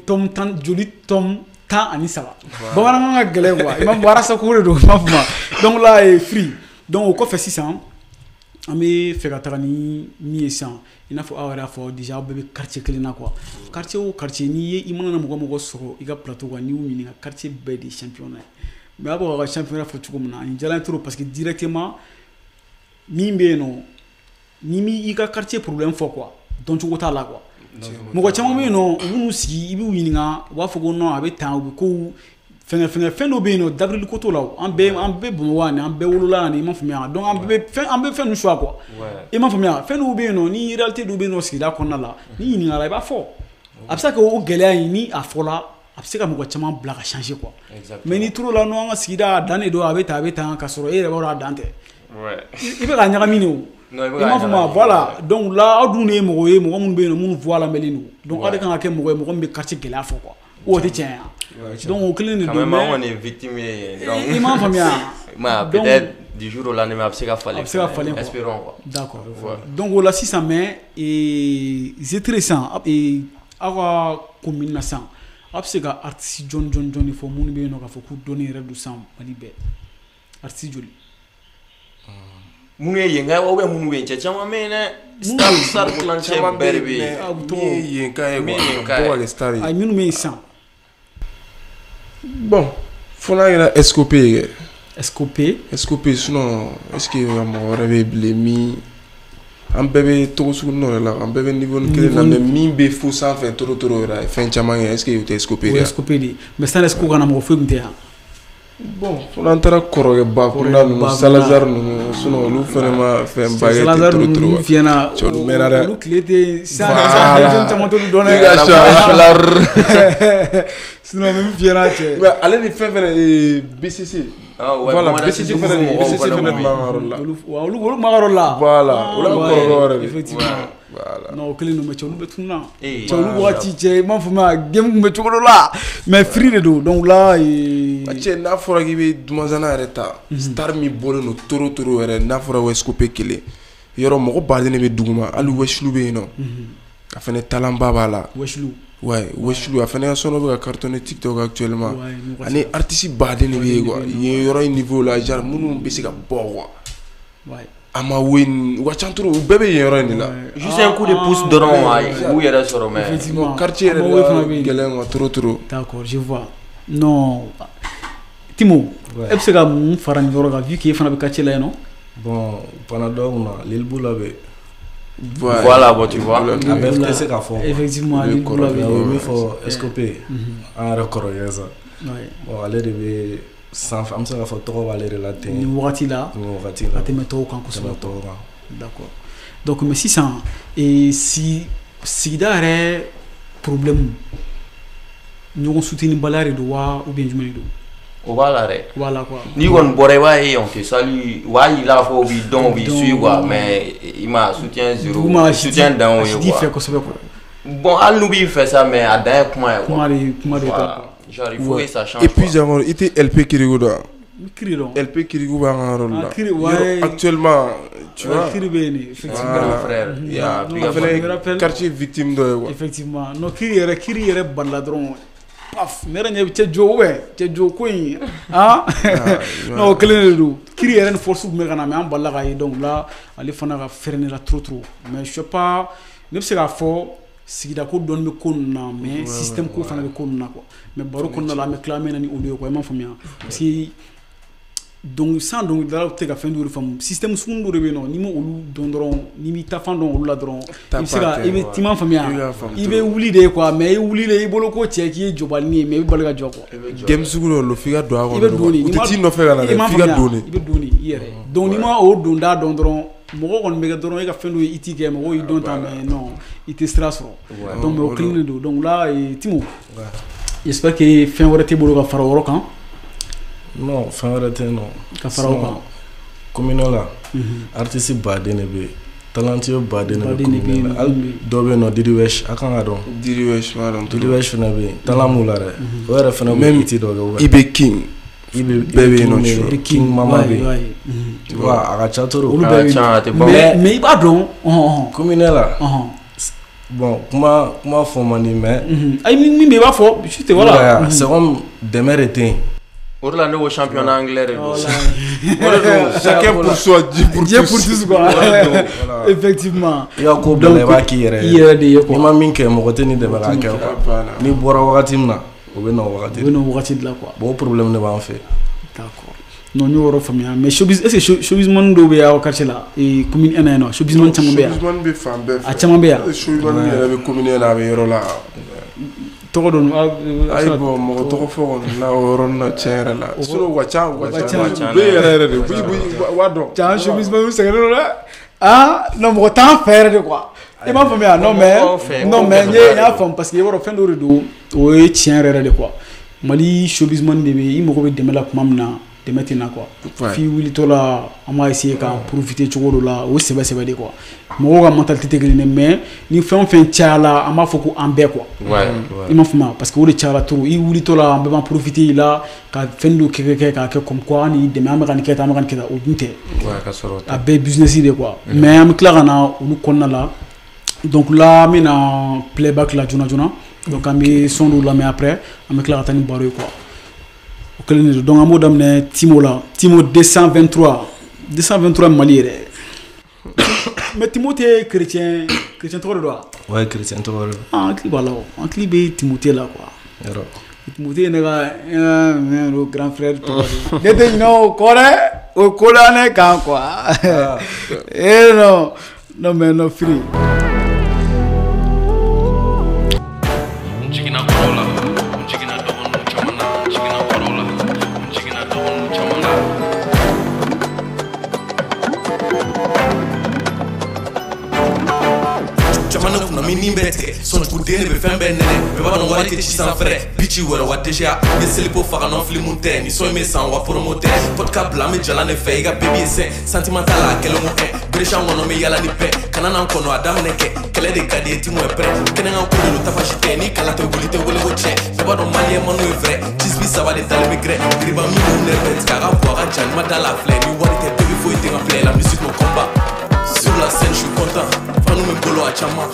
Tɔm tan joli tɔm 13. Bamanankan ka gɛlɛn quoi. I m'a fɔ arasa ko de don i m'a fɔ. Donc là free. Donc o kɔfɛ sisan an bɛ fɛ ka taga ni min ye sisan i n'a fɔ aw yɛrɛ y'a fɔ déjà aw bɛɛ bɛ quartier kelen na quoi. Quartier o quartier n'i ye i mana na mɔgɔ mɔgɔ sɔrɔ i ka plateau kan n'i y'u ɲininka quartier bɛɛ de ye championnat ye. Mais a bɛ ka championnat fɔ cogo min na ani diyara n ye trop parce que directement min bɛ yen nɔ n'i m'i ka quartier problème fɔ quoi dɔncogo t'a la quoi. Mɔgɔ caman bɛ yen nɔ u b'u sigi i b'u ɲininka u b'a fɔ ko non a bɛ tan u bɛ kow fɛngɛ fɛn dɔ bɛ yen nɔ dabirili ko t'o la o an bɛɛ Bamakɔ yan an bɛɛ wolola yan i m'a faamuya donc an bɛɛ fɛn ninnu choix quoi. I m'a faamuya fɛn dɔw bɛ yen nɔ ni réalité dɔw bɛ yen nɔ sigida kɔnɔna la n'i ɲininkara i b'a fɔ a bɛ se ka kɛ o gɛlɛya in ni a fɔla a bɛ se ka mɔgɔ caman bila ka changer quoi. Mais n'i tor'o la non an ka sigida a dan de don a bɛ tan a bɛ tan ka sɔrɔ e yɛrɛ b'a dɔn a dan tɛ. I bɛ ka ɲagami de o. I m'a faamuya voilà donc là aw dun de ye mɔgɔ ye mɔgɔ minnu bɛ yen nɔ minnu voix lamɛnlen don donc aw de kan ka kɛ mɔgɔ ye mɔgɔ min bɛ quartier gɛlɛya fɔ quoi. O tɛ tiɲɛ ye. Donc o kelen de don. Quand même an kɔni ye victime ye donc i m'a faamuya. Peut-être du jour au lendemain a bɛ se ka falen. A bɛ se ka falen quoi. Espérons quoi. D'accord. Donc o la sisan mais Zetrɛ sisan aw ka commune na sisan aw bɛ se ka artiste jɔn jɔn jɔn de fɔ minnu bɛ yen nɔ k'a fɔ k'u dɔnnen yɛrɛ don sisan Mali bɛɛ artiste joli. Minnu ye yen ka ye ou bien minnu bɛ yen cɛ caman bɛ yen dɛ. Star kilancɛ bɛɛ de bɛ yen. Min ye yen ka ye quoi ka bɔ ka kɛ star ye. Ayi minnu bɛ yen sisan. Bon fo n'a kɛra SCOP ye kɛ. SCOP. SCOP sinon est ce que mɔgɔ wɛrɛ bɛ bilen min an bɛɛ bɛ togo sugu dɔ de la an bɛɛ bɛ niveau kelen na mais min bɛ fo sanfɛ trop trop yɛrɛ a ye fɛn caman kɛ est ce que o tɛ SCOP de ye. O ye SCOP de ye mais sans SCO ka na mɔgɔ foyi tun tɛ yan. Bon fo n'an taara kɔrɔkɛ ba kunda ninnu Salazar ninnu sinon olu fana ma fɛn ba kɛ Salazar trop trop. ninnu fiyɛna cɛ olu mɛnna dɛ. Olu tile tɛ san caman t'olu dɔn dɛ. I ka sinon min fiyɛna cɛ. Mais ale ni fɛn fɛnɛ BCC. Voilà BCC fɛnɛ BCC fɛnɛ tun b'an ka yɔrɔ la. Olu b'an ka yɔrɔ la. Voilà olu ka kɔrɔkɛ yɛrɛ de. Effectivement. Voilà. Non o kelen don mais cɛ olu bɛ tunun na. Cɛ olu wagati cɛ i m'a faamuya game tun bɛ cogo dɔ la mais free de don donc là. Cɛ n'a fɔra k'i bɛ Dumazana yɛrɛ ta star min bɔlen don trop trop yɛrɛ n'a fɔra SCOP kelen yɔrɔ mɔgɔ baden de bɛ duguma hali Weslu bɛ yen nɔ a fɛnɛ talent ba b'a la. Weslu. Ouais Weslu a fɛnɛ ka son dɔ bɛ ka cartonner TikTok actuellement ani artiste baden de bɛ yen quoi yen yɔrɔ in niveau la genre minnu bɛ se ka bɔ quoi. Amawe u ka ca trop u bɛɛ bɛ yen yɔrɔ in de la. Juste un coup de pouce dɔrɔn u yɛrɛ sɔrɔ mais. Effectivement quartier yɛrɛ de la gɛlɛn quoi trop trop. D'accord je vois non Timo e bɛ se ka mun fara nin yɔrɔ kan vu que e fana bɛ quartier la yen nɔ. Bon pendant dɔw kunna Lil Bula bɛ. Voilà bon tu vois. A bɛɛ tɛ se ka fɔ. Effectivement Lil Bula bɛ. O ye min fɔ SCOP an yɛrɛ kɔrɔkɛ sa. Bon ale de bɛ sanfɛ an bɛ se k'a fɔ tɔgɔ b'ale de la ten. Nin wagati la. Nin wagati la. Ka tɛmɛ tɔw kan kosɛbɛ. Tɛmɛ tɔw kan. D'accord Donc mais sisan et si sigida yɛrɛ problème ɲɔgɔn soutenir baliya de don wa ou bien jumɛn de don? O b'a la dɛ. Voilà quoi. N'i kɔni bɔra i b'a ye on te salue, u b'a yir'i la k'a fɔ u b'i dɔn, u b'i suit quoi, mais i ma soutien zéro, soutien dan o ye quoi. A si t'i fɛ kosɛbɛ quoi. Bon hali n'u b'i fɛ sa mais a dan ye kuma ye quoi. Kuma de ta. Genre il faut que ça change. Et puis genre i tɛ LP Kirikou dɔn wa? Kiri dɔn. LP Kirikou b'an ka yɔrɔ la. Kiri ouais. Actuellement tu vois. Kiri bɛ yen de effectivement. Frère. A fɛnɛ quartier victime dɔ ye quoi. Effectivement non Kiri yɛrɛ balila dɔrɔn. Paf ne yɛrɛ ɲɛ bɛ cɛ jo ou cɛ jo ko in ah non o kelen de don. Kiri yɛrɛ ni force tun bɛ ka na mais an balila k'a ye donc là ale fana ka freiné la trop trop mais je sais pas ne bɛ se k'a fɔ sigida ko dɔɔni bɛ ko ninnu na mais système ko fana bɛ ko ninnu na quoi mais baro kɔnɔna la an bɛ tila an bɛ na ni olu ye quoi i m'a faamuya parce que donc sans dɔnkilidalaw tɛ ka fɛn dɔw de faamu système sugu dɔ de bɛ yen nɔ n'i ma olu dɔn dɔrɔn n'i m'i ta fan dɔn olu la dɔrɔn i bɛ se ka i bɛ t'i ma faamuya i bɛ wuli de quoi mais i wulilen i bolo ko cɛ k'i ye jɔbalinin ye mais i bɛ bali ka jɔ quoi. Game sugu dɔ don f'i ka don a kɔnɔ i bɛ don de u tɛ t'i nɔfɛ ka na dɛ f'i ka don de i bɛ don de i yɛrɛ donc n'i ma o donda dɔn dɔrɔn mɔgɔ kɔni bɛ kɛ dɔrɔn e ka fɛn dɔ ye i t'i kɛ mɔgɔw y'i dɔn tan mais non i tɛ sira sɔrɔ donc o kelen de don donc là Timo j'espère que fɛn wɛrɛ t'e bolo ka fara o yɔrɔ kan. Non, fɛn wɛrɛ tɛ yen nɔ. Ka fara o kan. Commune la artiste baden de bɛ yen talentueux baden de bɛ commune la hali dɔ bɛ yen nɔ Didi Wesh a kan ka dɔn. Didi Wesh b'a dɔn. Didi Wesh fana bɛ yen talent b'u la dɛ o yɛrɛ fana bɛ hit dɔ kɛ. IB King. IB bɛɛ bɛ yen nɔ. King Mama bɛ yen. Tu vois a ka ca trop. Olu bɛɛ bɛ yen mais i b'a dɔn. Commune la. Bon kuma fɔ man di mais. Ayi min bɛ yen i b'a fɔ juste voilà. C'est comme dɛmɛ de tɛ yen. O de la ne ko championnat anglais de don. Chacun pour soi, Dieu pour tous quoi. Effectivement. I ka ko bɛɛ la i b'a k'i yɛrɛ ye. I yɛrɛ de ye quoi. N'i ma min kɛ mɔgɔ tɛ n'i dɛmɛ k'a kɛ quoi. N'i bɔra wagati min na o bɛ na o wagati. O bɛ na o wagati de la quoi. Bon o problème de b'an fɛ. D'accord. Non n y'o yɔrɔ faamuya mais showbiz est-ce que showbizman dɔw bɛ aw quartier la commune 1 na yen nɔ showbizman caman bɛ yan. Showbizman bɛ fan bɛɛ fɛ. A caman bɛ yan. Showbizman yɛrɛ bɛ commune 1 na a bɛ yɔrɔ la. Tɔgɔ dɔn ayi bon mɔgɔ tɔgɔ fɔ kɔni na o yɔrɔnin na tiɲɛ yɛrɛ la sinon u ka ca u bɛ yɛrɛ yɛrɛ de u b'a dɔn. Can showbizman sɛgɛnnen don dɛ ah non mɔgɔ t'an fɛ yɛrɛ de quoi i m'a faamuya non mais n y'a faamu parce que i b'a dɔn fɛn dɔ de don o ye tiɲɛ yɛrɛ de quoi Mali showbizman de bɛ i mago bɛ dɛmɛ la tuma min na dɛmɛ tɛ na quoi f'i wulitɔ la an b'a essayer ka profiter cogo dɔ la o sɛbɛ sɛbɛ de quoi mɔgɔw ka mentalité tɛ kelen ye mais ni fɛn o fɛn cayala an b'a fɔ ko an bɛɛ quoi i m'a faamuya parce que o de cayala trop i wulitɔ la an bɛɛ b'an profiter i la ka fɛn dɔ kɛ k'a kɛ comme quoi an y'i dɛmɛ an bɛ ka nin kɛ tan an bɛ ka nin kɛ tan o dun tɛ a bɛɛ ye business de quoi mais an bɛ tila ka na olu kɔnɔna la donc là an bɛ na playback la joona joona donc an bɛ son dɔw lamɛn après an bɛ tila ka taa ni baro ye quoi. O kelen de don donc an b'o daminɛ Timo la Timo 223 Mali yɛrɛ mais Timo tɛ chrétien tɔgɔ de don wa? Ouais chrétien tɔgɔ de don. Ah hakili b'a la o hakili bɛ Timothée la quoi. Yɔrɔ. Timothée ye ne ka grand frère tɔgɔ de ye ne tɛ ɲinɛ o kɔ dɛ o ko la ne kan quoi. Eh non non mais non free. Sonjuguden de bɛ fɛn bɛɛ nɛnɛ bɛɛ b'a dɔn wari tɛ ci sanfɛ bici wɛrɛ wa DGA n ye selipo faga nɔ filimu tɛ ni son in bɛ san wa promo tɛ podcast bila an bɛ jalan de fɛ i ka baby ye sɛn sentiment t'a la a kɛlen ko 1 beresan kɔnɔ n bɛ yala ni bɛɛ kana n'an kɔnɔ a daminɛ kɛ kɛlɛ de ka di ye Timo est prêt kɛnɛkan ko de don tafasi tɛ ni kala tɛ wuli tɛ wele ko cɛ bɛɛ b'a dɔn maliyɛn man n'o ye vrai tisbi saba de dalen bɛ grɛ giriba min b'u nɛrɛ bɛɛ tigɛ a ka bon a ka jan ni ma da la filɛ ni wari tɛ baby foyi tɛ ka filɛ la musique mon combat sur la scène je suis content fanu bɛ n bolo a caman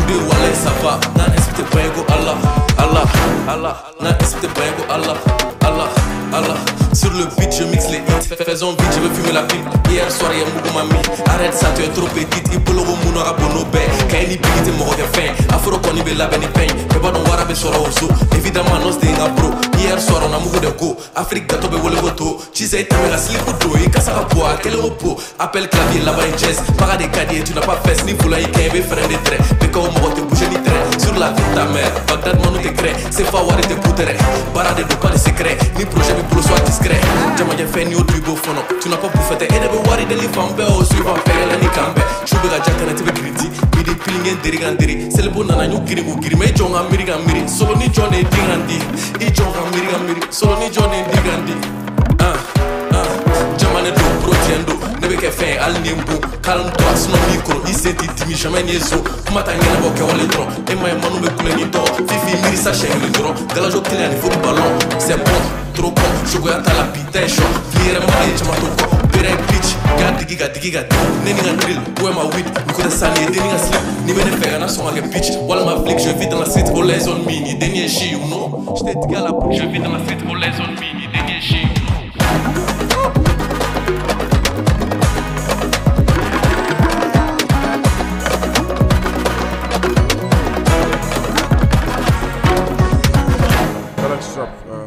wala ça va n'a esprit bonya ko Allah Allah Allah n'a esprit bonya ko Allah Allah Allah sur le beat je mixe les hits faisons vite je veux fumer la pipe hier soir y'a mugu ma mi arrête ça tu es trop petite i bolo ko mun ka bon n'o bɛɛ kaye ni bigi tɛ mɔgɔ kɛ fɛn afro kɔni bɛ labɛn ni fɛn bɛɛ b'a I b'a dɔn wara bɛ sɔrɔ o so. Évidemment non c'était un bro. Hier soir on a mugu de go. Afrique gâteau bɛ wele ko to. Chisɛ i tɛmɛ ka slip don. I kasa ka bon a kɛlen ko po. Appel clavier là-bas in jazz. Baga de ka di ye tu n'as pas fesse. Ni volant i kɛ i bɛ frein de trait. BK o mɔgɔ tɛ bouger ni train. Sur la vie de ta mère. Bagdad manu tɛ crɛ. CFA wari tɛ putere. Baara de don pas de secret. Ni projet b'i bolo sois discret. Jamajɛ fɛn ni y'o dun i b'o fɔnɔ. Tu n'as pas bouffé tɛ e de bɛ wari deli fan bɛɛ o suivant pɛgɛlɛ ni kan bɛɛ. Su bɛ ka ja kɛnɛ ti bɛ kiriti. Midi pilinge deri kan deri. Selibo nana n y'u girin k'u girin. Mais i jɔ n ka miiri ka miiri. Solo ni jɔn de ye di kan di. I jɔ n ka miiri ka miiri. Solo ni jɔn de ye di kan di. Jamane don pro tiɲɛ don. Ne bɛ kɛ fɛn ye hali ni n bon. Calme toi sinon n b'i kɔrɔ. I sen t'i dimi jamais ni ye zo. Kuma t'a ɲɛnabɔ kɛwale dɔrɔn. E ma ye manu bɛ kule ni tɔgɔ. Fifi miiri sa siɲɛ kelen dɔrɔn. Galajo kelen ani foot ballon. C'est bon trop con. Jogoya t'a la bi ta ye sɔ. Fili yɛrɛ ma ye caman t'o kɔ. Bere bitch. K'a digi ka digi ka digi. Ne ni ka drill. Où est ma weed? Ni ko tɛ sa nin ye den ni ka slip. Ni bɛ ne fɛ kana sɔn ka kɛ bitch. Walima flic je vis dans la street. All eyes on me. Ni den ye si you know. Je t'ai dit à la bouche. Je vis dans la street. All eyes on me. Ni den ye si you know.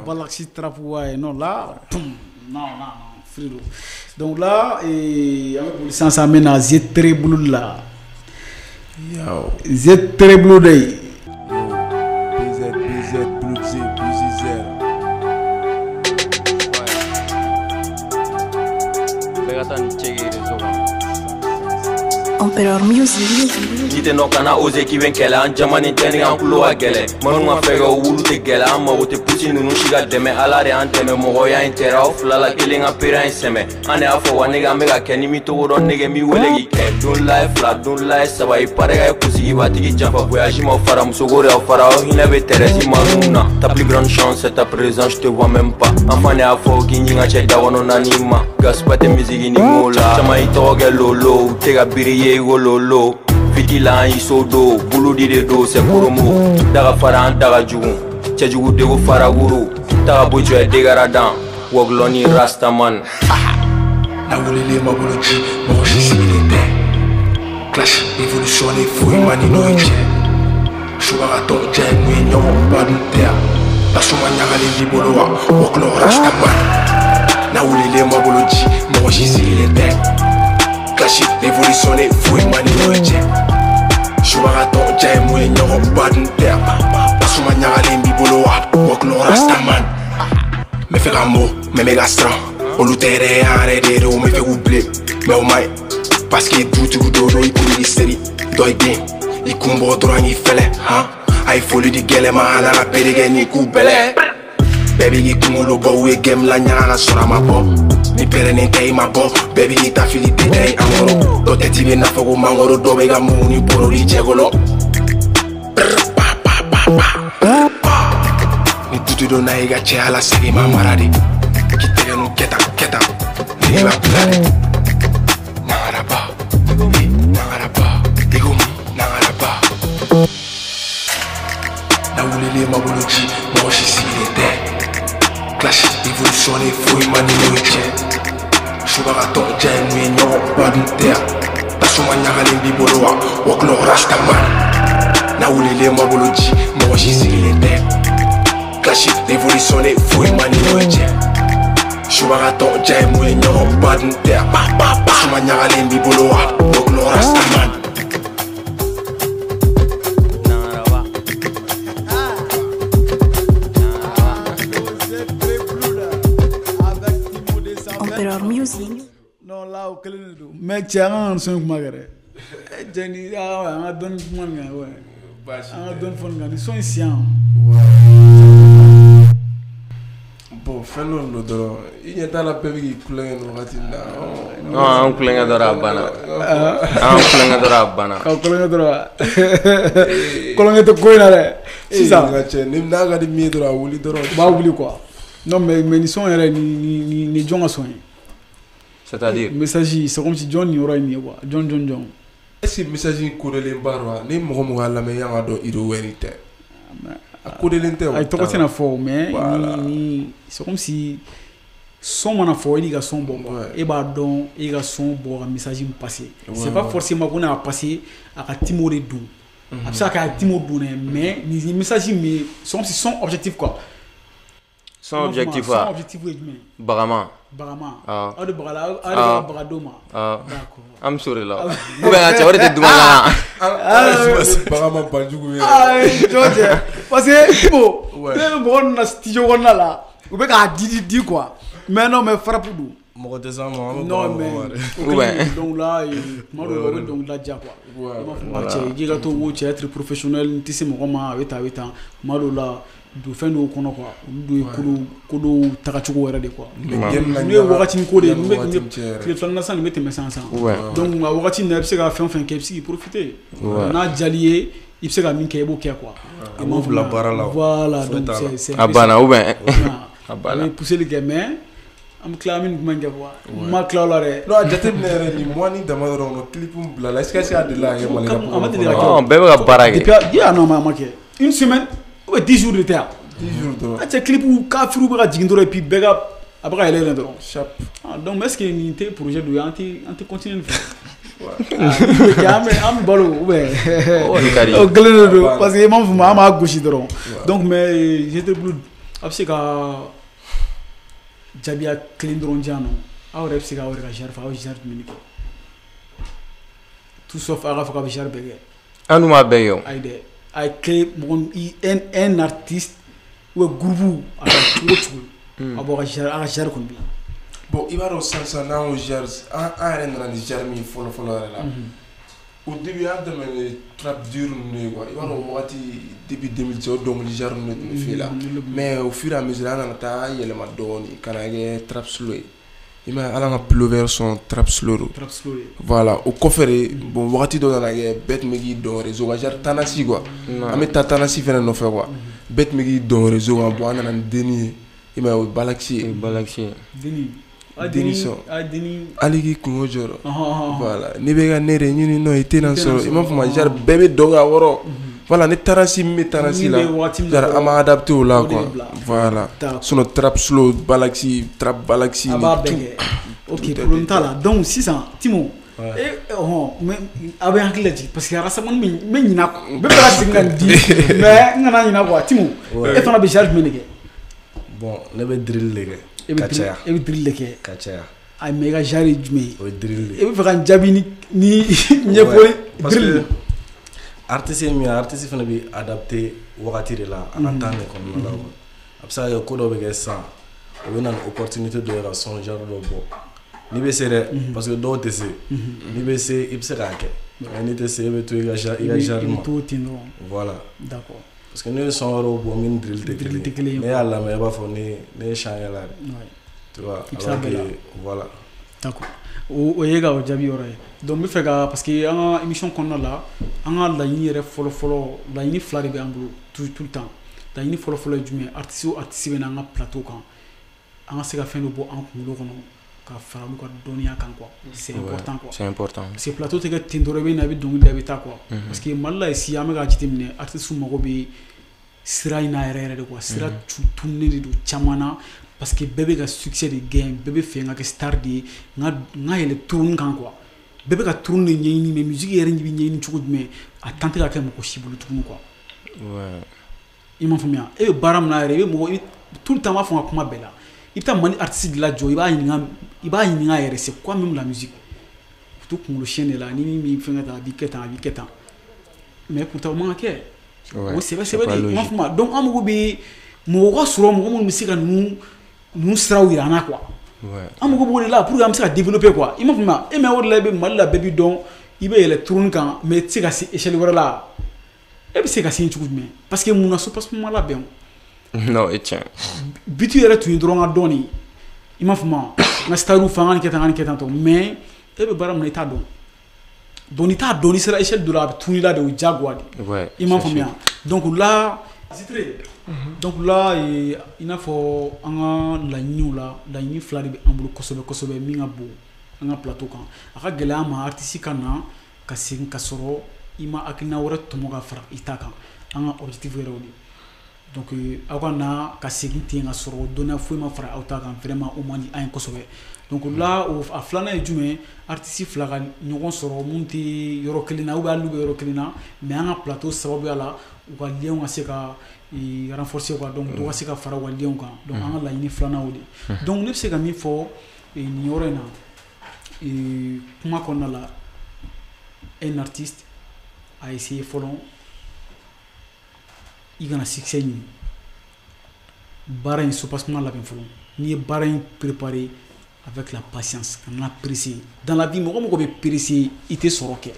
Galaxy Trap, ouais, non, là, poum, non, non, non, frérot. Donc là, et avec licence amène à Z3 Blue là. Yo. Z3 Blue Day. BZ, BZ, Blue Z, Blue Z. Emperor Music. Nite no kana oze k'i bɛ kɛlɛ an jama ni tɛ ni an kulo ka gɛlɛn manu ka fɛgɛ o wulu tɛ gɛlɛ an mago tɛ pusi ninnu si ka dɛmɛ ala de y'an dɛmɛ mɔgɔya in tɛra aw fila la kelen ka pere in sɛmɛ an de y'a fɔ wa nege an bɛ ka kɛ ni mi togo dɔn nege mi wele k'i kɛ don la ye fila don la ye saba i pare ka ye kunsigi batigi janfa voyage ma fara musoko de y'aw fara aw hinɛ bɛ tɛrɛsi manu na ta plus grande chance c'est ta présence je te vois même pas an fan de y'a fɔ k'i ɲi ka cɛ da kɔnɔ naani ma gaspa tɛ misigi ni mo la caman y'i tɔgɔ kɛ lolo u tɛ ka biri ye i ko lolo fitila an y'i so do bulu di de do c'est koromo daga fara an daga jugu cɛjugu dego fara wuru taga bɔ jɔ ye degaradan wɔgulɔni rastaman. Na wulilen ma bolo ci mɔgɔ si sigilen tɛ clash évolution ni foyi ma ni n'o ye cɛ subagatɔ jɛ ye mun ye ɲɔgɔn ba dun tɛ yan tasuma ɲagalen b'i bolo wa wɔkulɔ rastaman. Na wulilen ma bolo ci mɔgɔ si sigilen tɛ clash évolution ni foyi ma ni n'o ye cɛ subagatɔ jɛ ye mun ye ɲɔgɔn ba dun tɛ yan tasuma ɲagalen b'i bolo wa wɔkulɔ rastaman. N bɛ fɛ ka mɔ mɛ n bɛ ka siran olu tɛ yɛrɛ an yɛrɛ de don n bɛ fɛ k'u bilen mɛ o ma ɲi parce que dutigi dɔw don i kuru ni seri dɔ i den i kun bɔ dɔrɔn k'i fɛlɛ han a ye foli di gɛlɛn ma ala ka bere kɛ ni k'u bɛlɛ bɛɛ b'i k'i kunkolo bɔ u ye gɛm la ɲaga ka sɔrɔ a ma bɔ ni pɛrɛnnen tɛ i ma bɔ bɛɛ b'i k'i ta fili tɛ tɛ an kɔrɔ dɔ tɛ ti bɛ n'a fɔ ko mangoro dɔ bɛ ka mugu ni boro ni jɛkɔlɔ ni dutu donna i ka cɛya la segin ma mara de k'i tɛgɛ nu kɛ tan kɛ tan ne b'a bila de nangaraba nangaraba i ko mun nangaraba. Na wulilen ma bolo ci mɔgɔ si sigilen tɛ clash évolution ni foyi ma ni n'o ye cɛ subagatɔ jɛ ye mun ye ɲɔgɔn ba dun tɛ yan tasuma ɲagalen b'i bolo wa wɔkulɔ rastaman. Na wulilen ma bolo ci mɔgɔ si sigilen tɛ clash évolution ni foyi ma ni n'o ye cɛ subagatɔ jɛ ye mun ye ɲɔgɔn ba dun tɛ yan tasuma ɲagalen b'i bolo wa wɔkulɔ rastaman. Non là o kelen de don mais cɛ an ka son kuma kɛ dɛ cɛ ni an ka dɔnni kuma nin kan an ka dɔnni fɔ nin kan ni son in siyan. Bon fɛn dɔ don dɔrɔn i ɲɛ t'a la bɛɛ bɛ k'i kulonkɛ nin wagati in na. Non an kulonkɛ dɔrɔn a banna an kulonkɛ dɔrɔn a banna. Ka kulonkɛ dɔrɔn kulonkɛ tɛ ko in na dɛ sisan. Nka cɛ ni n'a ka di min ye dɔrɔn a wuli dɔrɔn. U b'a wuli quoi non mais ni son yɛrɛ ni jɔn ka son ye. C'est-à-dire message c'est comme si jɔn nin yɔrɔ ye nin ye quoi jɔn jɔn jɔn. Est-ce que message in kodelen ba don wa ni mɔgɔ mɔgɔ y'a lamɛn yan ka dɔn Ido wɛri tɛ. A kodelen tɛ o. Ayi tɔgɔ tɛna fɔ mais ni c'est comme si son mana fɔ i n'i ka son bɔ quoi e b'a dɔn e ka son bɔ ka message min passer. C'est pas forcément ko n'a passer a ka timo de don. A bɛ se ka kɛ a Timo donnɛ, mais nin message min son objectif quoi. Son objectif wa? Son objectif ye jumɛn ye? Bagama. Bagama. Aw de bagala, aw de bɛ baga d'o ma. D'accord. An bɛ s'o de la. Ou bien cɛ o de tɛ duman na. Bagama banjugu ye. Ah jɔn cɛ, parce que Timo, ne bɛ mɔgɔ ninnu na studio kɔnɔna la, u bɛ k'a di quoi. Mais non, mais frappe don. Mɔgɔ tɛ s'an ma, an bɛ non baga mɔgɔ ma dɛ. Mais donc là, kuma dɔw la u bɛ dɔnkilida diya quoi. I b'a fɔ cɛ k'i ka to ko cɛ être professionnel n tɛ se mɔgɔ ma, a bɛ tan a bɛ tan. Kuma dɔw la don fɛn dɔw kɔnɔ quoi, olu dun ye ko dɔw tagacogo yɛrɛ de quoi. N'u ye wagatinin ko de ye, tile filanan san nin bɛ tɛmɛ sisan. Donc nka wagati in na i bɛ se ka fɛn o fɛn kɛ, i bɛ se k'i profiter. N'a diyal'i ye, i bɛ se ka min kɛ, i b'o kɛ quoi. A b'o bila baara la. Voilà, donc c'est a banna ou bien a banna. A bɛ pousser kɛ, mais an bɛ tila an bɛ nin kuma in kɛ quoi. N ma tila o la dɛ. Non, a jateminɛ yɛrɛ nin mois ni dama dɔrɔn kɔnɔ clip min bila la, est-ce que a delila ka kɛ Mali la? A ma deli ka kɛ. Bɛɛ bɛ ka baara kɛ. Depuis ah non, a ma kɛ. Une semaine ou bien 10 jours de tɛ yan. 10 jours dɔrɔn. A cɛ clip kafiriw bɛ ka jigin dɔrɔn et puis bɛɛ ka a bɛ ka yɛlɛ yɛlɛ dɔrɔn. Sharp. Ah donc est-ce que nin tɛ projet dɔ ye, an tɛ continuer nin fɛ. An bɛ balo ou bien. O kelen de don parce que i m'a faamu, an b'a gosi dɔrɔn. Donc mais GT Blue a bɛ se ka jaabiya kelen dɔrɔn di yan nɔ. Aw yɛrɛ bɛ se k'aw yɛrɛ ka genre fɔ, aw bɛ genre jumɛn de kɛ? Tout sauf aw k'a fɔ k'aw bɛ genre bɛɛ kɛ. An dun b'a bɛɛ kɛ o. Ayi dɛ, a ye kelen mɔgɔ un artiste ou bien groupe a ka cogo o cogo a b'aw ka genre, aw ka genre kɔni bɛ yen. Bon, i b'a dɔn sisan n'an ko genre, an yɛrɛ nana ni genre min fɔlɔ fɔlɔ yɛrɛ la. Au début an daminɛ trap dur ninnu ye quoi. I b'a dɔn o wagati depuis 2010 o dɔnkili genre ninnu de tun bɛ fɛ la. Mais au fur et à mesure an nana taa yɛlɛma dɔɔni ka na kɛ trap slow ye. I m'a ye hali an ka pullover son trap slow don. Trap slow ye. Voilà, o kɔfɛ de bon wagati dɔ nana kɛ bɛɛ tun bɛ k'i dɔn réseau kan genre Tanasi quoi. An bɛ taa Tanasi fɛnɛ nɔfɛ quoi. Bɛɛ tun bɛ k'i dɔn réseau kan, bon an nana ni denni ye. I m'a ye o ye Balaxi ye. O ye Balaxi ye. Denni. Denni sɔn. Hali k'i kungo jɔrɔ. Voilà, n'i bɛ ka ne de ɲini nɔ i tɛna sɔrɔ. I m'a faamu genre bɛɛ bɛ dɔn k'a wɔrɔ. Voilà, ni Tanasi min bɛ Tanasi la, genre an b'a adapté o la quoi. Voilà, sinon trap slow, Balaxi, trap Balaxi. A b'a bɛɛ kɛ. Ok, problème t'a la. Donc sisan Timo, mais a bɛ hakili lajigin parce que récemment n bɛ ɲina, n bɛ fɛ ka segin ka nin di, mais n kana ɲina quoi. Timo, e fana bɛ genre jumɛn de kɛ? Bon, ne bɛ drill de kɛ. Ka caya. E bɛ drill de kɛ. Ka caya. Ayi, mais i ka genre ye jumɛn ye? O ye drill de ye. E bɛ fɛ ka n jaabi ni ɲɛfɔli drill. Artiste ye min ye, artiste fana bɛ adapté wagati de la, a ka temps de kɔnɔna la quoi. A bɛ se ka kɛ ko dɔ bɛ kɛ sisan, o bɛ na ni opportunité dɔ ye ka son genre dɔ bɔ. N'i bɛ se dɛ, parce que dɔw tɛ se. N'i bɛ se, i bɛ se k'a kɛ. Mais n'i tɛ se, e bɛ to i ka genre ma. I bɛ to ten dɔrɔn. Voilà. D'accord. Parce que ne ye son wɛrɛw bɔ min drill tɛ kelen ye. Ne y'a lamɛn i b'a fɔ ne ye chant kɛla de. Tu vois, alors que voilà. D'accord. O ye ka o jaabi yɔrɔ ye. Donc n bɛ fɛ ka, parce que an ka émission kɔnɔna la, an ka laɲini yɛrɛ fɔlɔ fɔlɔ, laɲini fila de bɛ an bolo tout le temps. Laɲini fɔlɔ fɔlɔ ye jumɛn ye? Artiste o artiste bɛ na an ka plateau kan, an ka se ka fɛn dɔ bɔ an kunkolo kɔnɔ ka fara olu ka dɔnniya kan quoi. C'est important quoi. C'est important. Parce que plateau tɛ kɛ ten dɔrɔn, i bɛ na i bɛ dɔnkili da i bɛ taa quoi. Parce que Mali la ici an bɛ k'a jateminɛ, artiste mago bɛ sira in na yɛrɛ yɛrɛ de quoi. Sira tununnen de don caman na parce que bɛɛ bɛ ka succès de gagner, bɛɛ bɛ fɛ n ka kɛ star de ye, n ka yɛlɛ trône kan quoi. Bɛɛ bɛ ka trône de ɲɛɲini, mais musique yɛrɛ bɛ ɲɛɲini cogo jumɛn, a temps tɛ ka kɛ mɔgɔ si bolo tuguni quoi. I m'a faamuya, e bɛ baara min na yɛrɛ, i bɛ mɔgɔ tout le temps n b'a fɔ n ka kuma bɛɛ la, i bɛ taa Mali artiste de lajɔ, i b'a ɲininka yɛrɛ, c'est quoi même la musique? U to kunkolo siyɛn de la, ni min fɛn kɛ tan, a b'i kɛ tan, a b'i kɛ tan, mais pourtant o man ka kɛ. O sɛbɛ sɛbɛ de, i m'a faamuya. Donc an mago bɛ mɔgɔ ka sɔrɔ, mɔgɔ minnu bɛ se ka ninnu siraw yira an na quoi. An mago b'o de la pour que an bɛ se ka développer quoi. I m'a faamuya, e mais o de la i bɛ Mali la bɛɛ b'i dɔn, i bɛ yɛlɛ trône kan, mais i tɛ se ka se échelle wɛrɛ la. E bɛ se ka se yen cogo jumɛn? Parce que mun na soubassement ma labɛn o. Non, e tiɲɛ. But yɛrɛ tun ye dɔrɔn ka dɔn de. I m'a faamuya, n ka star fɛ an ka nin kɛ tan, an ka nin kɛ tan tɔ, mais e bɛ baara min na i t'a dɔn. Donc n'i t'a dɔn, n'i sera échelle dɔ la, a bɛ tunun i la de, o ye diyagoya de. I m'a faamuya. Donc là, Zitre, donc là, i n'a fɔ an ka laɲiniw la, laɲini fila de bɛ an bolo kosɛbɛ kosɛbɛ min ka bon an ka plateau kan. A ka gɛlɛn an ma artiste ka na ka segin ka sɔrɔ i ma hakilina wɛrɛ tɔmɔ ka fara i ta kan. An ka objectif yɛrɛ o de. Donc aw ka na ka segin ten ka sɔrɔ dɔnniya foyi ma fara aw ta kan, vraiment o man di an ye kosɛbɛ. Donc là a filanan ye jumɛn ye? Artiste fila ka ɲɔgɔn sɔrɔ mun tɛ yɔrɔ kelen na ou bien hali n'u bɛ yɔrɔ kelen na, mais an ka plateau sababuya la u ka lien ka se ka renforcer quoi, donc dɔ ka se ka fara u ka lien kan. Donc an ka laɲini filanan o de. Donc ne bɛ se ka min fɔ nin yɔrɔ in na kuma kɔnɔna la, un artiste a essayé fɔlɔ i kana succès ɲini, baara in soubassement labɛn fɔlɔ. N'i ye baara in préparer avec la patience, ka na presser dans la vie, mɔgɔ mɔgɔ bɛ presser i tɛ sɔrɔ kɛ,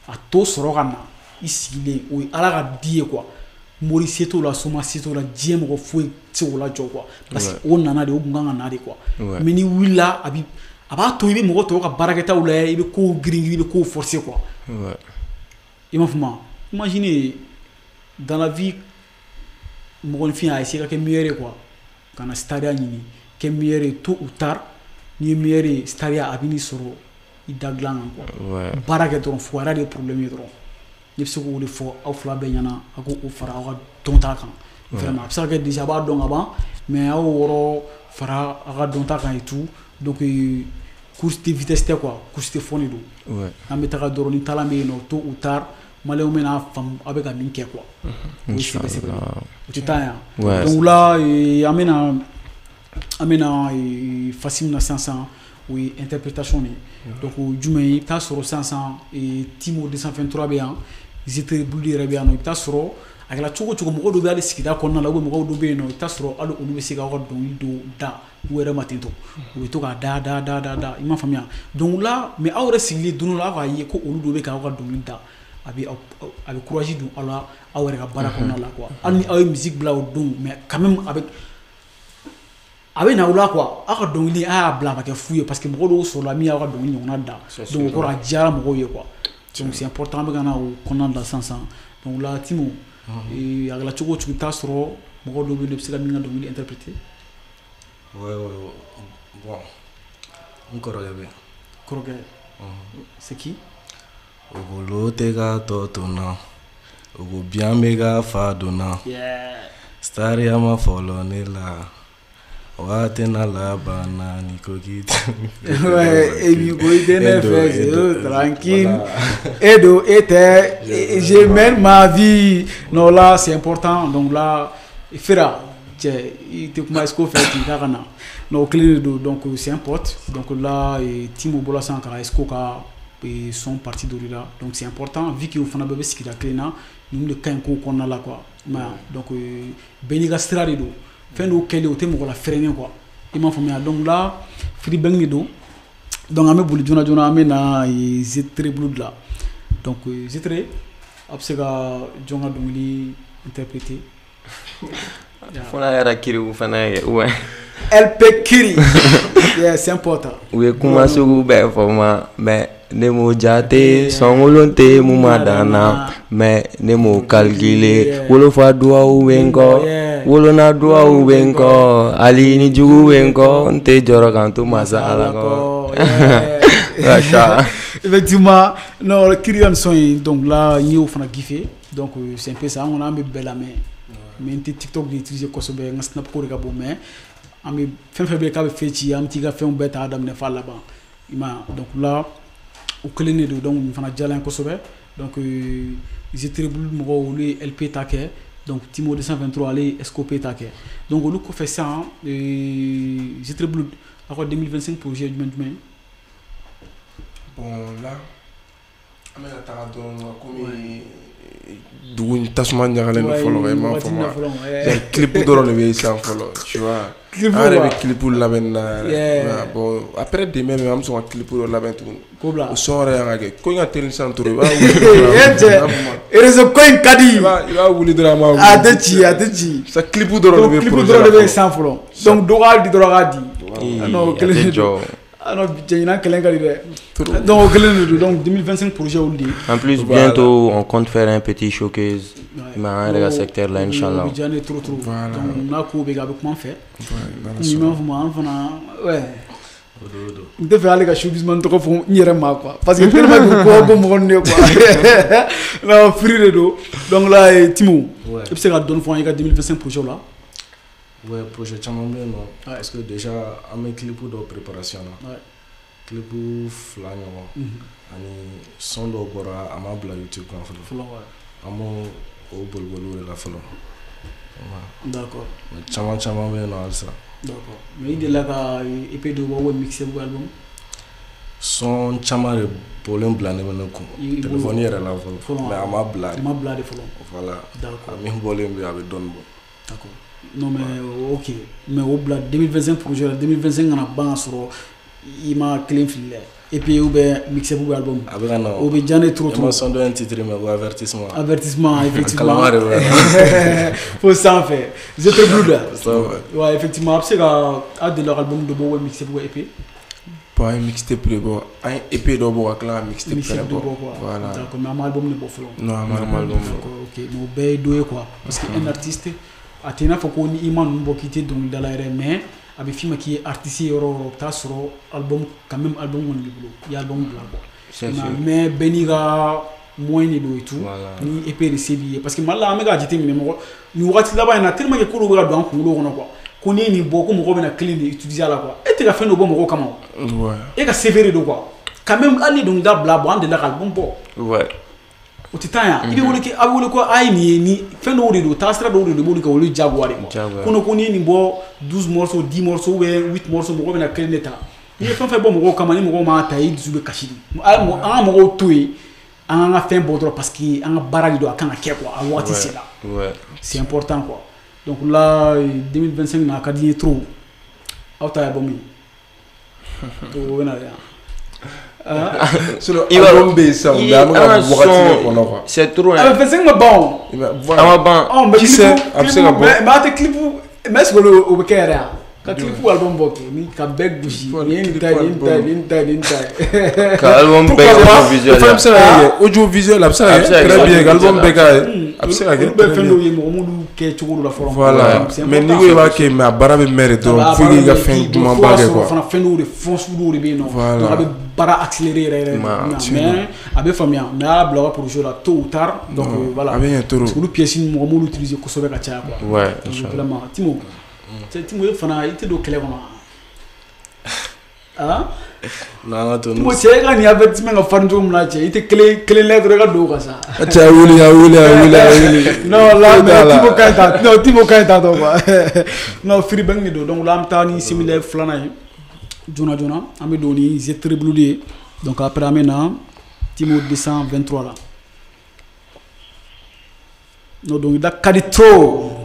a to sɔrɔ ka na i sigilen, o ye Ala ka di ye quoi. Mori se t'o la, soma se t'o la, diɲɛ mɔgɔ foyi tɛ se k'o lajɔ quoi, parce que o nana de, o kun kan ka na de quoi. Mais n'i wulila a b'a to i bɛ mɔgɔ tɔw ka baarakɛtaw lajɛ, i bɛ kow girin-girin, i bɛ kow forcer quoi. I m'a faamu? Imaginez dans la vie, mɔgɔninfin a essayé ka kɛ meilleur ye quoi, ka na staria ɲini, kɛ meilleur ye tôt ou tard. N'i ye meilleur ye, staria a bɛ n'i sɔrɔ i da dilan kan quoi. Baara kɛ dɔrɔn, fugariya de ye problème ye dɔrɔn. Ne bɛ se k'o de fɔ aw fila bɛɛ ɲɛna, aw k'o fara aw ka dɔnta kan. Vraiment a bɛ se ka kɛ déjà a b'a dɔn ka ban, mais aw y'o yɔrɔ fara aw ka dɔnta kan et tout. Donc course de vitesse tɛ quoi, course de fond de don. An bɛ taga dɔrɔn, ni talan bɛ yen nɔ, tôt ou tard maliyɛnw bɛna faamu aw bɛ ka min kɛ quoi. O ye sɛbɛ sɛbɛ ye, o tɛ taa yan. Donc là an bɛna phase min na sisan, o ye interprétation de ye. Donc o ye jumɛn ye? I bɛ taa sɔrɔ sisan Timo 223 bɛ yan, Zetere Bulu yɛrɛ bɛ yan nɔ. I bɛ taa sɔrɔ a kɛra cogo o cogo, mɔgɔ dɔw bɛ hali sigida kɔnɔna la, ou bien mɔgɔw dɔw bɛ yen nɔ, i bɛ taa sɔrɔ hali olu bɛ se k'aw ka dɔnkili dɔw da u yɛrɛ ma ten tɔ, u bɛ to k'a da da da da da, i m'a faamuya? Donc là, mais aw yɛrɛ sigilen don dɔ la, aw k'a ye ko olu dɔw bɛ k'aw ka dɔnkili da, a bɛ courage don aw la aw yɛrɛ ka baara kɔnɔna la quoi. Hali ni aw ye musique bila o don, mais quand même a bɛ na aw la quoi, aw ka dɔnkili a y'a bila a ma kɛ fu ye, parce que mɔgɔ dɔw sɔrɔla min y'aw ka dɔnkili ɲɔgɔnna da, donc o kɔrɔ a diyara mɔgɔw ye quoi. Donc c'est important, an bɛ ka na o kɔnɔna la sisan. Donc là Timo, a kɛra cogo o cogo, i bɛ taa sɔrɔ mɔgɔ dɔw bɛ yen, i bɛ se ka min ka dɔnkili interpréter. Ouais, bon, n kɔrɔkɛ bɛ yen. Kɔrɔkɛ, c'est qui? Ogolo tɛ ka tɔ to n na, ogo biyan bɛ ka fa don n na. Staria ma fɔlɔ ne la, wa tɛna laban na ni ko k'i tɛ. Ouais, et puis ko i tɛ ne fɛ, c'est tranquille. E don e tɛ, je mène ma vie. Non là c'est important. Donc là Fera, cɛ i tɛ kuma Esco fɛ k'i k'a ka na. Non o kelen de don, donc c'est un pote. Donc là Timo bɔra sisan ka Esco ka son parti dɔ de la. Donc c'est important, vu que o fana bɛɛ bɛ sigida kelen na, ninnu de ka ɲi kow kɔnɔna la quoi. Donc bɛɛ n'i ka sira de don, fɛn dɔw kɛlen o tɛ mɔgɔ la freiné quoi, i m'a faamuya? Donc là free bang de don. Donc an bɛ boli joona joona, an bɛ na Zetere bolo de la. Donc Zetere, a bɛ se ka jɔn ka dɔnkili interpréter? Fo n'a kɛra kiriw fana ye ouais. LP Kiri, yeah, c'est important. U ye kuma sugu bɛɛ fɔ n ma, mais ne m'o jate, sɔnkolon tɛ mun ma dan na, mais ne m'o calculer. Wolofa duwawu bɛ n kɔ, wolona duwawu bɛ n kɔ, hali ni jugu bɛ n kɔ, n tɛ jɔrɔ k'an to masa Ala kɔ. Effectivement, non, Kiri ka nin son in, donc là n y'o fana kiffé. Donc c'est un peu ça. An kɔni an bɛ bɛɛ lamɛn, mais n tɛ TikTok de utiliser kosɛbɛ, n ka Snap ko de ka bon, mais an bɛ fɛn fɛn bɛ yen k'a bɛ fɛn ci, an bɛ t'i ka fɛnw bɛɛ ta daminɛ f'a laban, i m'a ye? Donc là o kelen de don. Donc nin fana diyara n ye kosɛbɛ. Donc Zetere Bulu mɔgɔw, olu ye LP ta kɛ. Donc Timo 223, ale ye SCOP ta kɛ. Donc olu kɔfɛ sisan, Zetere Bulu, aw ka 2025 projet jumɛn jumɛn? Bon là an bɛ ka taga dɔrɔn, komi dugu in tasuma ɲagalen don fɔlɔ, i m'a faamu? Clip dɔrɔn de bɛ yen sisan fɔlɔ, tu vois, an yɛrɛ bɛ clip labɛn na yɛrɛ. Bon après demain an bɛ sɔn ka clip dɔ labɛn tuguni. Ko bila o son yɛrɛ y'an ka kɛ ko in ka teli sisan trop, i b'a wuli. E cɛ, réseau ko in ka di. I b'a wuli dɔrɔn, an b'a wuli. A tɛ ci, a tɛ ci. Sisan clip dɔrɔn de bɛ projet la, clip dɔrɔn de bɛ yen sisan fɔlɔ. Donc dɔ k'a di dɔrɔn k'a di. Non o kelen de don. Ah non, cɛ ɲinan kɛlɛ ka di dɛ. Donc o kelen de don. Donc 2025 projet olu de ye. En plus bientôt on compte faire un petit showcase. Mais an yɛrɛ ka secteur la, inchallah. O bɛ diya ne ye trop trop. Donc n'a ko bɛ kɛ, a bɛ kuma an fɛ. I m'a faamu? An fana ouais. N tɛ fɛ hali ka showbiz man tɔgɔ fɔ n yɛrɛ ma quoi, parce que tellement que ko ko mɔgɔ ninnu ye quoi. Non, free de don. Donc là Timo, I bɛ se ka dɔɔni fɔ an ye i ka 2025 projet la? Ouais, projet caman bɛ yen nɔ. Parce que déjà an bɛ clip dɔw préparation na. Clip 2 ɲɔgɔn. Ani son dɔw bɔra a ma bila YouTube kan fɔlɔ. An b'o o boliboliw de la fɔlɔ. D'accord. Mais caman caman bɛ yen nɔ halisa. D'accord. Mais i delila ka EP dɔ bɔ ou mixtape ou album? Son caman de bɔlen bila ne bɛ ne kun. Téléphone yɛrɛ la fɔlɔ. Mais a ma bila. A ma bila de fɔlɔ. Voilà. D'accord. A min bɔlen bɛ yen a bɛ dɔɔnin bɔ. D'accord. Non mais ok. Mais o bila 2025 projet la 2025 kana ban ka sɔrɔ i ma kelen fili dɛ. EP ou bien mixtape ou album. A bɛ ka na. O bɛ diya ne trop trop. I ma son dɔ in titre mɛn ko avertissement. Avertissement effectivement. Kalama de bɛ. Fo sanfɛ. Zete Blue la. Sanfɛ. Ouais effectivement a bɛ se ka a delila ka album dɔ bɔ ou mixtape ou EP. Bon an ye mixtape de bɔ, an ye EP dɔ bɔ ka tila ka mixtape fɛnɛ bɔ. Voilà. D'accord, mais an ma album de bɔ fɔlɔ. Non, an ma album bɔ. Ok, mais o bɛɛ ye dɔ ye quoi. Parce que un artiste a tɛ i n'a fɔ ko ni i ma ninnu bɔ k'i tɛ dɔnkilidala yɛrɛ, mais a bɛ f'i ma k'i ye artiste ye yɔrɔ o yɔrɔ, o bɛ taa sɔrɔ album quand même album kɔni b'i bolo, i ye album bila quoi. Mais bɛɛ n'i ka moyen de don et tout. Ni EP de se b'i ye, parce que Mali la an bɛ k'a jateminɛ mɔgɔ nin wagati laban in na tellement que ko dɔw bɛ ka don an kunkolo kɔnɔ quoi. Ko n'i ye nin bɔ ko mɔgɔw bɛna kelen de utiliser a la quoi. E tɛ ka fɛn dɔ bɔ mɔgɔw kama o. E ka CV de don quoi. Quand même hali ni dɔnkilida bila bɔ an delila ka album bɔ. O tɛ taa yan. I bɛ wele kɛ a bɛ wele ko a ye nin ye ni fɛn dɔw de don taasira dɔw de don i b'olu kɛ olu diyagoya de quoi. Ko n'i ye nin bɔ 12 morceaux 10 morceaux ou bien 8 morceaux mɔgɔw bɛna kelen de ta. N'i ye fɛn fɛn bɔ mɔgɔw kama ni mɔgɔw m'a ta i dusu bɛ kasi de. An ka mɔgɔw to yen an ka fɛn bɔ dɔrɔn parce que an ka baara de don a kan ka kɛ quoi a waati sera. C'est important quoi. Donc là 2025 na a ka di n ye trop. Aw ta ye album ye. O bɛ na yan. Sinon album bɛ yen sisan mais an bɛ ka wagati de kɔnɔ quoi. C'est trop. A bɛ 25 ma ban o. A ma ban. Ɔ mais qui sait a bɛ se ka bɔ. Mais a tɛ clip mais est-ce que o bɛ kɛ yɛrɛ wa? Ka clip album bɔ kɛ ni ka bɛɛ gosi nin ye nin ta ye nin ta ye nin ta ye nin ta ye. Ka album bɛɛ kɛ audiovisuel. O fana bɛ se ka kɛ audiovisuel a bɛ se ka kɛ très bien ka album bɛɛ k'a ye. A bɛ se ka kɛ. Olu bɛɛ fɛn dɔw ye mɔgɔ m'olu kɛ cogo dɔ la fɔlɔ. Voilà mais n'i ko i b'a kɛ mais a baara bɛ mɛn de dɔrɔn fo k'i ka fɛn dumanba kɛ quoi. Fana fɛn dɔw de fɛn sugu dɔw de bɛ yen nɔ. Donc a bɛ baara accéléré yɛrɛ yɛrɛ. Mais a bɛ faamuya mais a y'a bila aw ka projet la tôt ou tard. Donc voilà. A bɛ ɲɛ trop. Parce que olu pièces mɔgɔ m'olu utiliser kosɛbɛ ka caya quoi. Ouais. Vraiment Timo. Timo e fana i tɛ don kɛlɛ kɔnɔ. Ah? Non, non, Timo cɛ e ka nin avertissement ka farin cogo min na cɛ i tɛ kelen kelen lajɛ dɔrɔn i ka don o kan sa. Cɛ a wuli a wuli a wuli a wuli. Non là mais Timo ka ɲi ta non Timo ka ɲi ta tɔ quoi. Non free bank de don donc là an bɛ taa ni séminaire filanan ye joona joona an bɛ don ni Zete Blue ye donc après an bɛ na Timo 223 la. Non donc da ka di trop.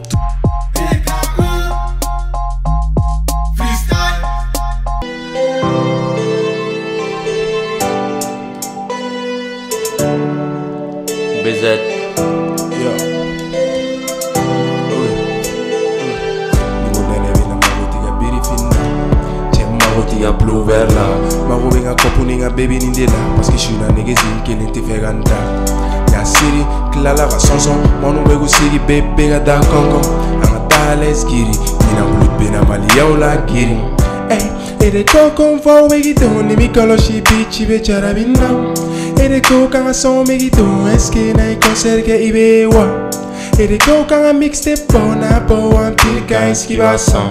BZ. Yeah. Mago blue vert la. Mago bɛ n ka kɔpu ni n ka baby nin de la. Parce que su na nege sen kelen tɛ fɛ ka n da. Nka seri tilala ka sɔnsɔn. Mɔnu bɛ ko seri bɛɛ bɛ ka da kɔnkɔn. An ka taa lɛs giri. Ɲinan bolo bɛnna maliyaw la giri. Ey, e de ko ko n fɔ bɛ k'i to ni mi kɔlɔsi bitch i bɛ jarabi n na. E de ko k'an ka sɔn bɛ k'i to est-ce que n'a ye concert kɛ i bɛ wa? E de ko k'an ka mixtape bɔ n'a bɔ Empire kan est-ce qu'il b'a san?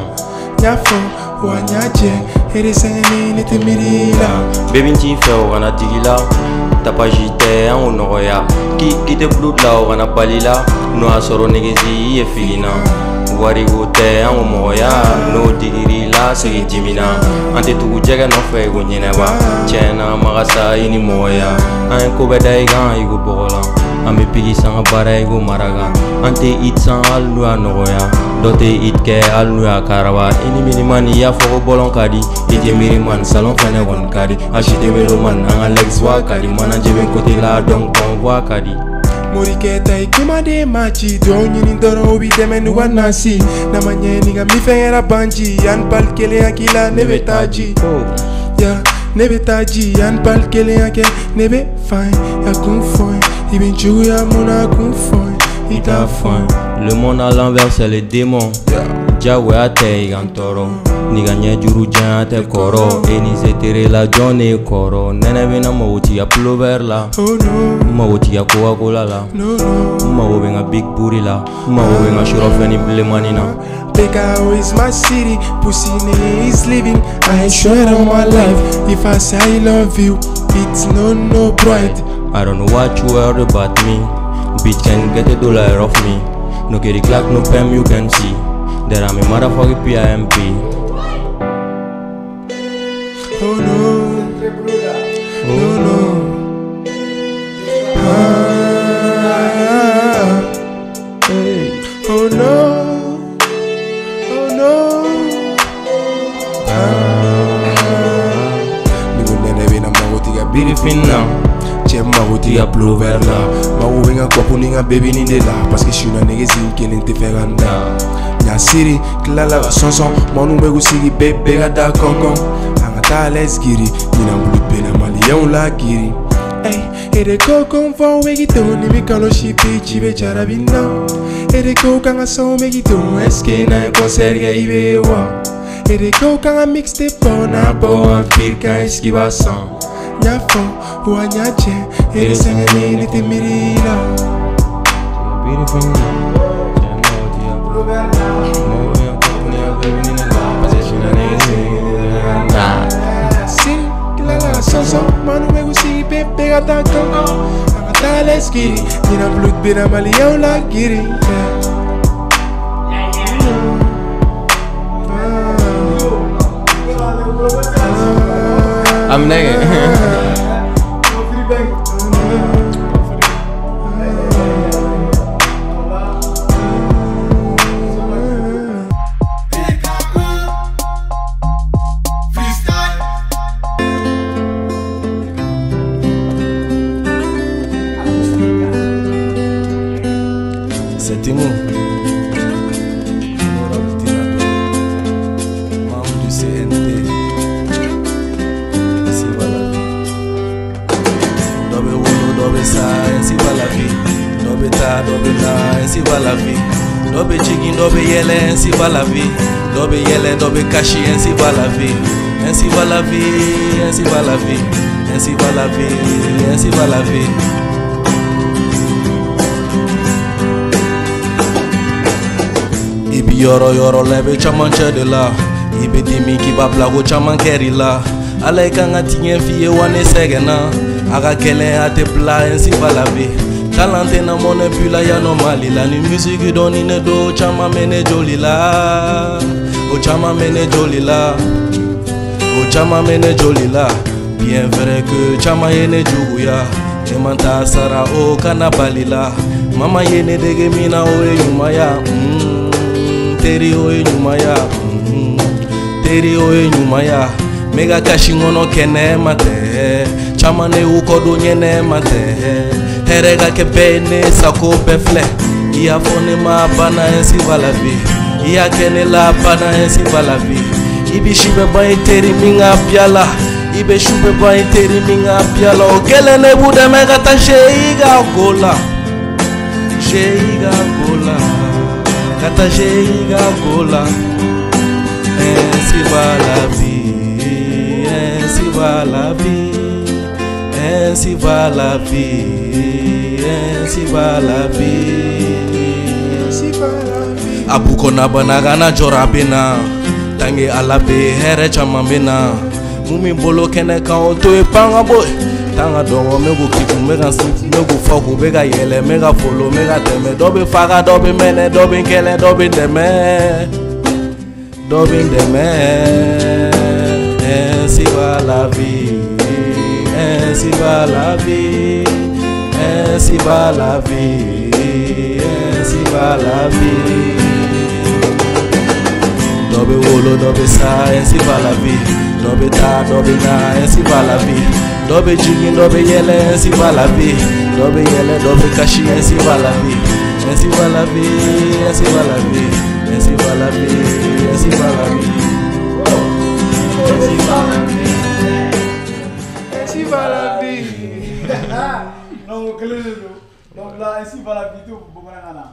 N y'a fɔ wa n y'a jɛ e de sɛgɛnnen ne tɛ miiri i la. Baby n t'i fɛ o kana digi la. Tapage tɛ an k'o nɔgɔya. K'i tɛ bulu dilan o kana bali la. N'o y'a sɔrɔ negezi i ye fili na. Wariko tɛ an ko mɔgɔya. N'o digir'i la segin dimina. An tɛ tugu jɛgɛ nɔfɛ i ko ɲɛnɛba. Tiɲɛna maga sa i ni mɔgɔya. An ye ko bɛɛ da i kan i ko bɔgɔlan. An bɛ pigi san ka baara i ko maraka. An tɛ hit san hali n'u y'a nɔgɔya. Dɔ tɛ hit kɛ hali n'u y'a karaba. I ni minimani i y'a fɔ ko bɔlɔn ka di. I tɛ miiri man salon fɛnɛ kɔni ka di. HT Meloman an ka Lex voix ka di. Manager bɛ côté la donc convoi ka di. Morikɛ ta i kumaden ma ci duwawu ɲini dɔrɔn o b'i dɛmɛ n'u ka nasi. N'a ma ɲɛ ni ka minfɛn kɛra banji. Yanni pali kelen hakili la ne bɛ taa ji. Yeah, ne bɛ taa ji yanni pali kelen hakɛ ne bɛ fan ye a kun fɔ n ye. I bɛ n juguya mun na a kun fɔ n ye. I t'a fɔ n ye. Le monde à l'envers c'est le démon. Diyagoya tɛ i ka n tɔɔrɔ n'i ka ɲɛjuru janya tɛ kɔrɔ e ni setere la jɔn de ye kɔrɔ nɛnɛ bɛ na mago t'i ka pullover la n mago t'i ka Coca-Cola la n mago bɛ n ka big booty la n mago bɛ n ka surɔfɛn ni bilenmanin na. BKO is my city, pussy is living. I swear on my life, if I say I love you, it's no pride. I don't know what you heard about me. Bitch can get a dollar off me. No get it clock, no pen, you can see that I'm a motherfucking PIMP. Oh no, no no. Ah, hey. Oh no. Birifina cɛ mago t'i ka pullover la mago bɛ n ka kɔpu ni n ka bébé de la parce que su na nege sigi kelen tɛ fɛ ka n da ɲasiri tilala ka sɔnsɔn mɔnu bɛ k'u sigi bɛɛ bɛɛ ka da kɔnkɔn an ka taa lɛs giri ɲinan bolo bɛnna maliyɛnw la giri. Ey, e de ko ko n fɔ wegi to ni mi kalo si bi ji bɛ jarabi n na e de ko k'an ka sɔn wegi to est-ce que n'an ye concert kɛ i bɛ wa e de ko k'an ka mixtape bɔ n'a bɔ empire kan est-ce qu'il b'a san. Y'a fɔ wa n y'a cɛ e de sɛgɛnnen ne tɛ miiri i la. Siri tilala ka sɔnsɔn manu bɛ k'u sigi bɛɛ bɛɛ ka taa kɔnkɔn an ka taa lɛs giri ɲinan bulu bɛnna maliyɛnw la giri. I'm nigga. C'est Timou, honorable Tina Dole, membre du CNT. Ainsi va la vie. Dɔ bɛ wolo, dɔ bɛ sa, ainsi va la vie. Dɔ bɛ taa, dɔ bɛ na, ainsi va la vie. Dɔ bɛ jigin, dɔ bɛ yɛlɛ, ainsi va la vie. Dɔ bɛ yɛlɛ, dɔ bɛ kasi, ainsi va la vie. Ainsi va la vie, ainsi va la vie. Ainsi va la vie, ainsi va la vie. I bi yɔrɔ yɔrɔ la i bɛ camancɛ de la i bɛ dimi k'i b'a bila ko caman kɛr'i la ala ye kan ka tiɲɛ f'i ye wa ne sɛgɛnna a ka gɛlɛn a tɛ bila ainsi va la vie kalan tɛ na mɔnɛ b'i la yan nɔ Mali la ni musique dɔɔni ne don caman bɛ ne joli la o caman bɛ ne joli la o caman bɛ ne joli la bien vrai que caman ye ne juguya ne man taa sara o kana bali la mama ye ne dege min na o ye ɲumanya. Teri o ye ɲumanya, teri o ye ɲumanya. N bɛ ka kasi n kɔnɔ kɛnɛ ma tɛ caman de y'u kɔ don ɲɛnɛ ma tɛ hɛrɛ ka kɛ bɛɛ ye ne sago bɛɛ filɛ i y'a fɔ ne ma banna ainsi va la vie i y'a kɛ ne la banna ainsi va la vie i bi si bɛ ban i teri min ka biya la i bɛ su bɛ ban i teri min ka biya la o kɛlen ne b'u dɛmɛ ka taa se i ka ko la se i ka ko la. Kata i ka ko la. Ainsi va la vie, ainsi va la vie, ainsi va la vie, ainsi va la vie, ainsi va la vie. A b'u kɔnɔ bana kana jɔrɔ a bɛ na tange Ala bɛ hɛrɛ caman bɛ na mun min bolo kɛnɛ kan o to ye pan ka bɔ yen. Tanga dɔgɔ n bɛ k'u kifu n bɛ ka n bɛ k'u fɔ k'u bɛ ka yɛlɛ n bɛ ka folo n bɛ ka tɛmɛ dɔ bɛ faga dɔ bɛ mɛnɛ dɔ bɛ kɛlɛ dɔ bɛ dɛmɛ dɔ bɛ dɛmɛ. Ainsi va la vie, ainsi va la vie, ainsi va la vie, ainsi va la vie. Dɔ bɛ wolo dɔ bɛ sa, ainsi va la vie. Dɔ bɛ taa dɔ bɛ na, ainsi va la vie. Dɔ bɛ jigin dɔ bɛ yɛlɛ, ainsi va la vie. Dɔ bɛ yɛlɛ dɔ bɛ kasi, ainsi va la vie. Ainsi va la vie, ainsi va la vie, ainsi va la vie, ainsi va la vie. Ainsi va la vie. Ainsi va la vie. Non, kelen de don. Donc là, ainsi va la vie, bamanankan na.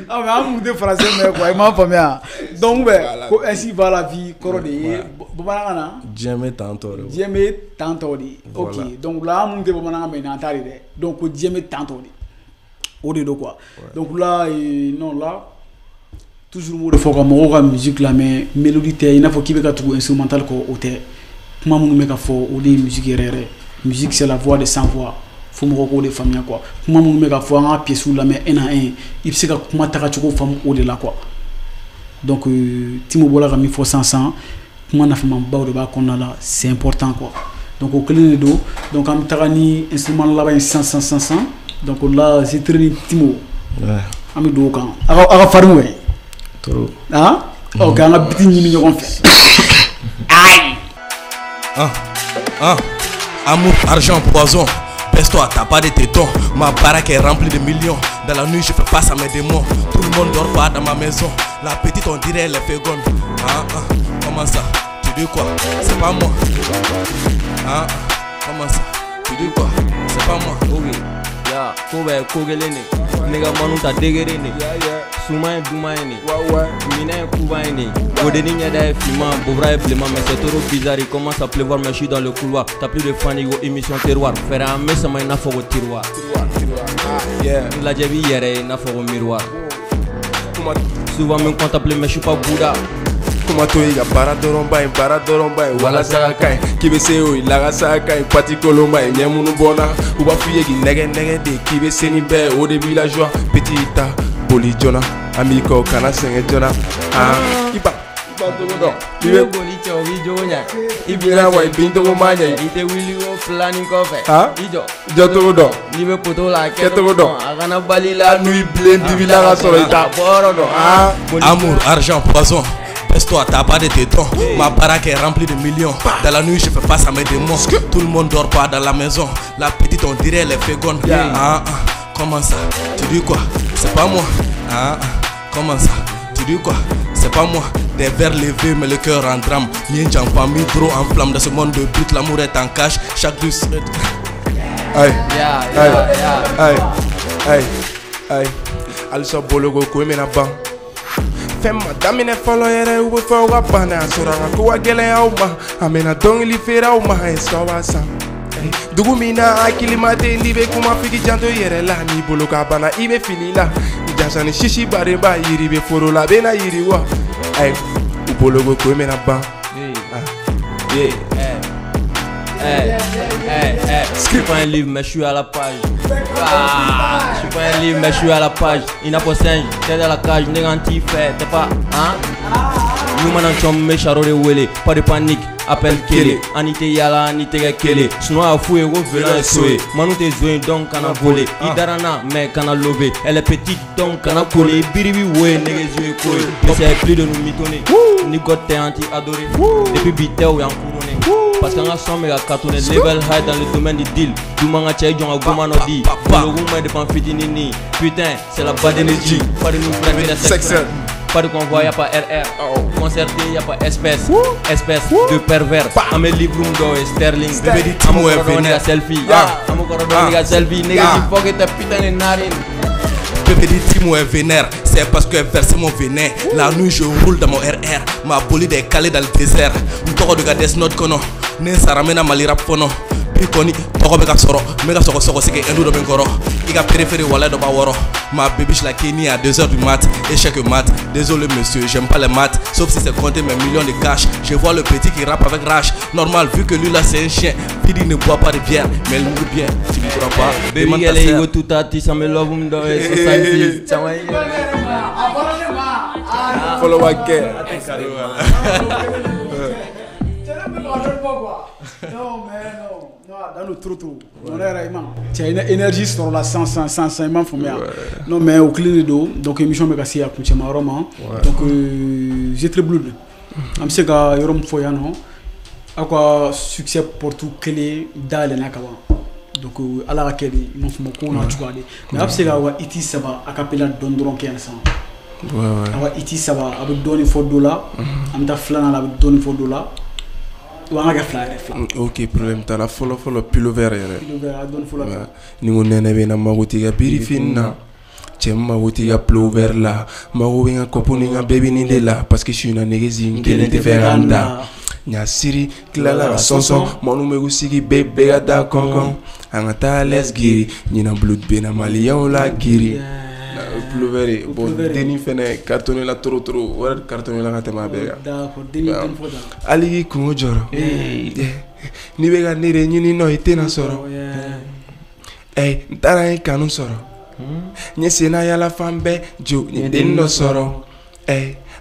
Ah mais an kun tɛ français mɛn quoi, i m'a faamuya. Donc bɛ ko ainsi va la vie kɔrɔ de ye bamanankan na. Diɲɛ bɛ tan tɔ de. Diɲɛ bɛ tan tɔ de. Ok, donc là an mun tɛ bamanankan mɛn an t'a de dɛ. Donc ko diɲɛ bɛ tan tɔ de. O de don quoi. Donc là non là toujours m'o de fɔ ka mɔgɔw ka musique lamɛn, mélodie tɛ i n'a fɔ k'i bɛ ka tugu instrumental kɔ, o tɛ. Kuma minnu bɛ ka fɔ o de ye musique yɛrɛ yɛrɛ. Musique c'est la voix de sans voix. Fo mɔgɔw k'o de faamuya quoi. Kuma minnu bɛ ka fɔ an ka pièces lamɛn un à un, i bɛ se ka kuma tagacogo faamu o de la quoi. Donc Timo bɔra ka min fɔ sisan, kuma nafamabaw de b'a kɔnɔna la, c'est important quoi. Donc o kelen de don. Donc an bɛ taga ni instrument laban ye sisan sisan sisan. Donc là Zetrei ni Timo, an bɛ don o kan. Aw ka farin wɛ. Trop. Ah ok, an ka biti ɲini ɲɔgɔn fɛ. Ayi. Ah, amour, argent, poison. Baisse-toi, t'as pas de tétons. Ma baraque est remplie de millions. Dans la nuit, je fais face à mes démons. Tout le monde dort pas dans ma maison. La petite, on dirait elle est féconde. Ah, ah, comment ça? Tu dis quoi? C'est pas moi. Ah, comment ça? Tu dis quoi? C'est pas moi. Ok, ya, ko bɛ ko kelen de. Ne ka manu ta degere de. Suma ye duman ye de. Minɛ ye kuba ye de. Godeni ɲɛda ye finman, bobra ye bilenman, mais c'est trop bizarre, il commence à pleuvoir, mais je suis dans le couloir. T'as plus de fans, ko émission terroir. Fɛrɛ an bɛ sama i n'a fɔ ko tiroir. N lajɛ b'i yɛrɛ ye i n'a fɔ ko miroir. Souvent me contempler, mais je suis pas Bouddha. Kuma to i ka baara dɔrɔn ba ye, baara dɔrɔn ba ye, walasa ka ka ɲi k'i bɛ se o ye, lakasa ka ɲi, pati kolon ba ye, ɲɛ minnu bɔ n na, u b'a f'i ye k'i nɛgɛ nɛgɛ de, k'i bɛ se ni bɛɛ ye, o de b'i la joie. Petit ta boli joona, an b'i kɔ kana sɛgɛn joona. Ah, i ba togo dɔn. I bɛ boli cɛ o b'i jogo ɲɛ. I binna wa i bin togo ma ɲɛ. I tɛ wuli ko filanin kɔfɛ. Ah, i jɔ. Jɔ togo dɔn. N'i bɛ poto la kɛ togo dɔn. A kana bali la. N'u y'i bilen dibi la ka sɔrɔ i t'a bɔyɔrɔ dɔn. Ah, amour, argent, poison. Baisse-toi, t'as pas de tétons. Ma baraque est remplie de millions. Dans la nuit, je fais face à mes démons. Tout le monde dort pas dans la maison. La petite, on dirait elle est féconde. Ah, ah, comment ça? Tu dis quoi? C'est pas moi. Ah, ah, comment ça? Tu dis quoi? C'est pas moi. Des verres levés, mais le cœur en drame. Nien famille trop en flamme. Dans ce monde de but, l'amour est en cache. Chaque douce. Aïe, aïe, aïe, aïe, aïe. Alisa bologo ko mena ban. Fɛn ma daminɛ fɔlɔ yɛrɛ, u bɛ fɔ aw ka ban n'a sɔrɔ a ka ko ka gɛlɛn aw ma. A mɛna dɔnkili feere aw ma, est-ce que aw b'a san? Dugu min na hakili ma tɛ, n'i bɛ kuma f'i k'i janto i yɛrɛ la. N'i bolo ka bana i bɛ fili la. Jasa ni sisi barenba yiri bɛ foro la, bɛ na yiriwa. Ayi, u bolo ko ko mɛna ban. Yeah. Eh, je suis pas un livre, mais je suis à la page. Ah, je suis pas un livre, mais je suis à la page. Il n'a pas singe, t'es dans la cage, négantif, t'es pas, hein? Nous m'en chum, mais charo de wele, pas de panique, appelle Kele. Anite yala, anite kele. Sinon à fouiller, go velan soé. Manu te zoé, donc kana voler. Idarana, mais kana lever. Elle est petite, donc kana coller. Biribi ouais, négé zoé koé. N'essaie plus de nous mitonner. Ni God t'es anti-adoré. Depuis Bité ou en couronné. Parce qu'on a son méga cartonné. Level high dans le domaine du deal. Doumanga tchè, djonga gouma no di. Le gouma dépend fitinini. Putain, c'est la bad energy. Pas de nous frères, sexe. Pas de convoi, y'a pas RR. Concerté, y'a pas espèce. Espèce de pervers. Ame livre d'or et sterling. Bébé dit Timo est vénère. Selfie. Amo korodon selfie. Nigga, tu fuck ta putain de narine. Bébé dit Timo est vénère. C'est parce que versé mon vénère. La nuit je roule dans mon RR. Ma bolide est calée dans le désert. M'toro de gades not kono. Ne saramena mali rap fono. Bi koni tɔgɔ bɛ ka sɔrɔ, n bɛ ka sɔgɔsɔgɔ sege indu dɔ bɛ n kɔrɔ. I ka préféré walayi dɔ b'a wɔrɔ. Ma baby je la Kenny à 2h du mat. Échec mat. Désolé monsieur, j'aime pas les maths. Sauf si c'est compter mes millions de cash. Je vois le petit qui rappe avec rage. Normal vu que lui là c'est un chien. Pidi ne boit pas de bière, mais il mourut bien. Tu ne crois pas? Baby girl, il go tout à ti, ça me love me dans les 66. Follow my girl. Non mais non. Non, dans le trop trop. Non, tu as une énergie sur la 100 100 100 100 m'a faamuya. Non mais au clé de dos, donc émission bɛ ka se a kuncɛma yɔrɔ ma. Donc Zetrei Blood. An bɛ se ka yɔrɔ min fɔ yan nɔ, aw ka succès porte kelen dayɛlɛnna ka ban. Donc ala ka kɛ de, i m'a faamu ko n'a cogoya de. Mais a bɛ se ka aw ka hit saba a cappella dɔn dɔrɔn kɛ yan sisan. Aw ka hit saba a bɛ dɔɔnin fɔ dɔ la, an bɛ taa filanan la a bɛ dɔɔnin fɔ dɔ la. An ka kɛ fila yɛrɛ, fila. Ok, problème t'a la. Fɔlɔ fɔlɔ, pullover yɛrɛ. Pullover, a dɔɔni fɔlɔ. Ni ko nɛnɛ bɛ na, mago t'i ka birifini na. Cɛ, mago t'i ka pullover la. Mago bɛ n ka kɔpu ni n ka bébini de la, parce que su in na negesi n kelen tɛ fɛ ka n da. N y'a siri, tilala ka sɔnsɔn. Mɔnu bɛ k'u sigi bɛɛ bɛɛ ka da kɔnkɔn. An ka taa les giri. Ɲinan blood bɛ na maliyɛnw la giri. Pullover. Bon, denni fɛnɛ cartonné la trop trop. O yɛrɛ cartonné la ka tɛmɛ a bɛɛ kan. D'accord, denni denni fɔ tan. Hali k'i kungo jɔrɔ. N'i bɛ ka ne de ɲini nɔ, i tɛna sɔrɔ. N taara n ye kanu sɔrɔ. N ye senna yala fan bɛɛ jo, n ye denni dɔ sɔrɔ.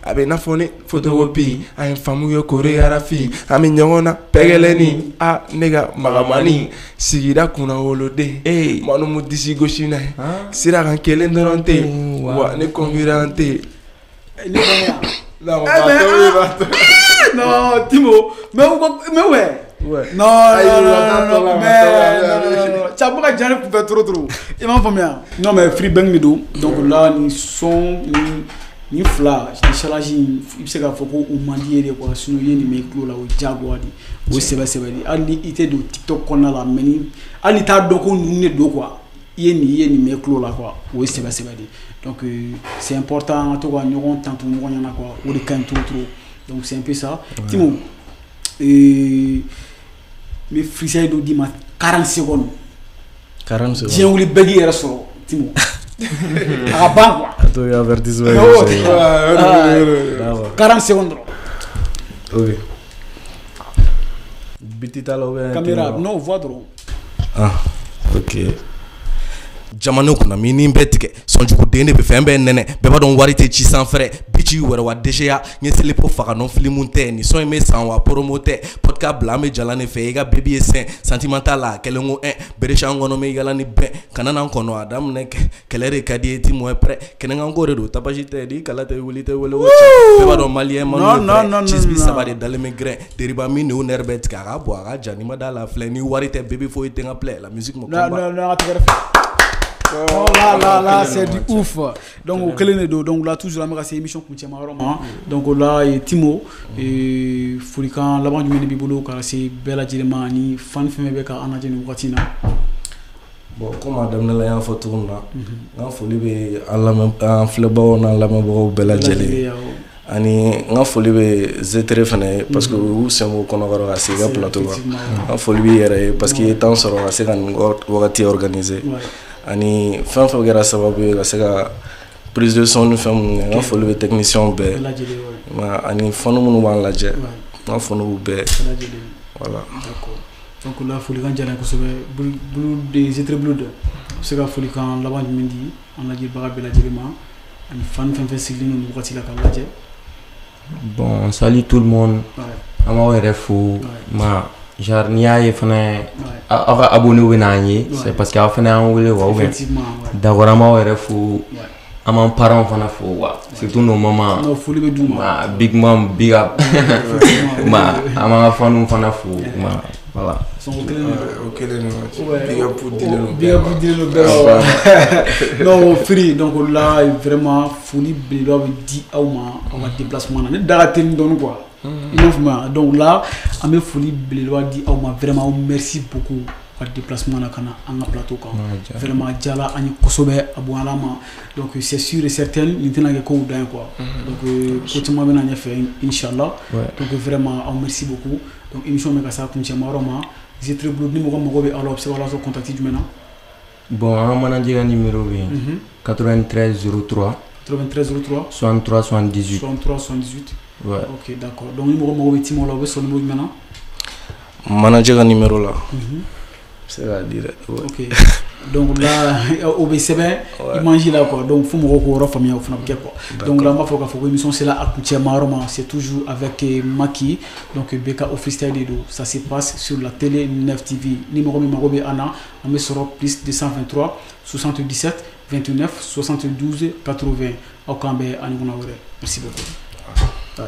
A bɛ n'a fɔ ne photocopie. An ye faamu ye chorégraphie. An bɛ ɲɔgɔn na pɛgɛlɛni. A ne ka magamani. Sigida kunna woloden. Manu mu disi gosi n'a ye. Sira kan kelen dɔrɔn tɛ yen. Wa ne concurrent tɛ yen. Non, Timo, mais ouais. Ouais. Non, non, non, non, mais non, non, non, ka diya ne kunfɛ trop trop. I m'a faamuya? Non, mais free bang de don. Donc là, ni son ni fila ni challenge i bɛ se k'a fɔ ko o man di ye de quoi. Sinon i ye nin mɛn i tulo la, o ye diyagoya de. O ye sɛbɛ sɛbɛ de. Hali ni i tɛ don TikTok kɔnɔna la, mais ni hali n'i t'a dɔn ko ninnu de don quoi. I ye nin mɛn i tulo la quoi. O ye sɛbɛ sɛbɛ de. Donc c'est important an ka to ka ɲɔgɔn tanto ɲɔgɔn ɲɛna quoi. O de ka ɲi trop trop. Donc c'est un peu ça. Timo, n bɛ freestyle dɔ d'i ma, 40 secondes. 40 secondes. Diɲɛ wuli bɛɛ k'i yɛrɛ sɔrɔ Timo. A ka ban quoi. A to ye avertissement. 40 secondes dɔrɔn. Ok. Biti t'a la ou bien? Caméra, non, voix dɔrɔn. Ah, ok. Jamana kunna min bɛɛ tigɛ sɔnjuguden de bɛ fɛn bɛɛ nɛnɛ. Bɛɛ b'a dɔn wari tɛ ci sanfɛrɛ bici wɛrɛ wa DGA n ye selipo faga nɔ filimu tɛ nin sɔn in bɛ san wa promo tɛ podcast bila an bɛ jala ne fɛ i ka baby ye sɛn sentiment t'a la kɛlen ko 1 beresan kɔnɔ bɛ yala ni bɛn kana n'an kɔnɔ a daminɛ kɛlɛ de ka di ye ti moins près kɛnɛkanko de don tabaji tɛ di kala tɛ wuli tɛ wele o cɛ bɛɛ b'a dɔn maliyɛn man cheese bi saba de dalen bɛ grɛn teriba min de y'o nɛrɛ bɛɛ tigɛ a ka bɔ a ka ja n'i ma da la filɛ ni wari tɛ baby foyi tɛ n ka plɛ la musique me combat. Non, non, a tɛgɛrɛ fɛ. Oh là là là, c'est du ouf. Donc au kelen de don. Donc là toujours an bɛ ka se émission kuncɛma yɔrɔ ma. Donc là Timo, folikan laban jumɛn de b'i bolo ka se bɛɛ lajɛlen ma ani fan fɛn fɛn bɛ ka an lajɛ nin wagati in na? Bon, comme a daminɛ la n y'a fɔ cogo min na, n ka foli bɛ an lamɛn an filɛbagaw n'an lamɛnbagaw bɛɛ lajɛlen. Ani n ka foli bɛ Zetere fana ye parce que u y'u sen bɔ kɔnɔkɔrɔ ka se i ka plateau kan. N ka foli b'i yɛrɛ ye parce que i ye temps sɔrɔ ka se ka nin wagati organiser. Ani fɛn fɛn kɛra sababu ye ka se ka prise de son ni fɛn minnu kɛ, n ka foli bɛ technicien bɛɛ ani fanu minnu b'an lajɛ, n ka foli b'u bɛɛ. Voilà. D'accord. Donc là folikan diyara n ye kosɛbɛ. Bulu de Zetere Bulu de bɛ se ka folikan laban jumɛn di an lajɛbaga bɛɛ lajɛlen ma ani fan fɛn fɛn sigilen don nin wagati la k'a lajɛ? Bon, on salue tout le monde. An b'aw yɛrɛ fo ma. Genre n'i y'a ye fana aw ka abonné bɛ n'an ye, c'est parce que aw fana y'an wele quoi, ou bien d'accord, an b'aw yɛrɛ fo, an b'an parents fana fo quoi, surtout nos mamans. Non, foli bɛ d'u ma. Big mom, big up. Ma an b'an ka fans fana fo ma, voilà. O kelen de don. O kelen de don. Big up dilen don. Big up dilen don bɛɛ ma. Non, free. Donc là vraiment foli belebeleba bɛ di aw ma aw ka déplacement na. Ne da ka teli dɔɔni quoi. I m'a faamuya? Donc là an bɛ foli belebeleba di aw ma vraiment, merci beaucoup ka déplacement na ka na an ka plateau kan. Vraiment a diyara an ye kosɛbɛ, a bonyala an ma. Donc c'est sûr et certain nin tɛna kɛ kow dan ye quoi. Donc ko caman bɛ na ɲɛfɛ inchallah. Donc vraiment aw merci beaucoup. Donc émission bɛ ka se a kuncɛma yɔrɔ ma. Zetere Bulu, ni mɔgɔ mago bɛ aw la, u bɛ se k'aw lasɔrɔ contact jumɛn na? Bon, an ka manager ka numéro bɛ yen 93 03 93 03 63 78 63 78. Ouais. Ok, d'accord. Donc ni mɔgɔ mago bɛ Timo la, u bɛ sɔrɔ numéro jumɛn na? Manager ka numéro la. C'est à dire. Ok. Donc là, o bɛ sɛbɛn image la quoi. Donc fo mɔgɔw k'o yɔrɔ faamuya, o fana bɛ kɛ quoi. Donc là an b'a fɔ k'a fɔ ko émission sera a kuncɛma yɔrɔ ma, c'est toujours avec Maki. Donc BK Freestyle de don. Ça se passe sur la télé 9 TV. Ni mɔgɔ min mago bɛ an na, an bɛ sɔrɔ plus 223 77 29 72 80. Aw k'an bɛn a ɲɔgɔnna wɛrɛ. Merci beaucoup. Ouais.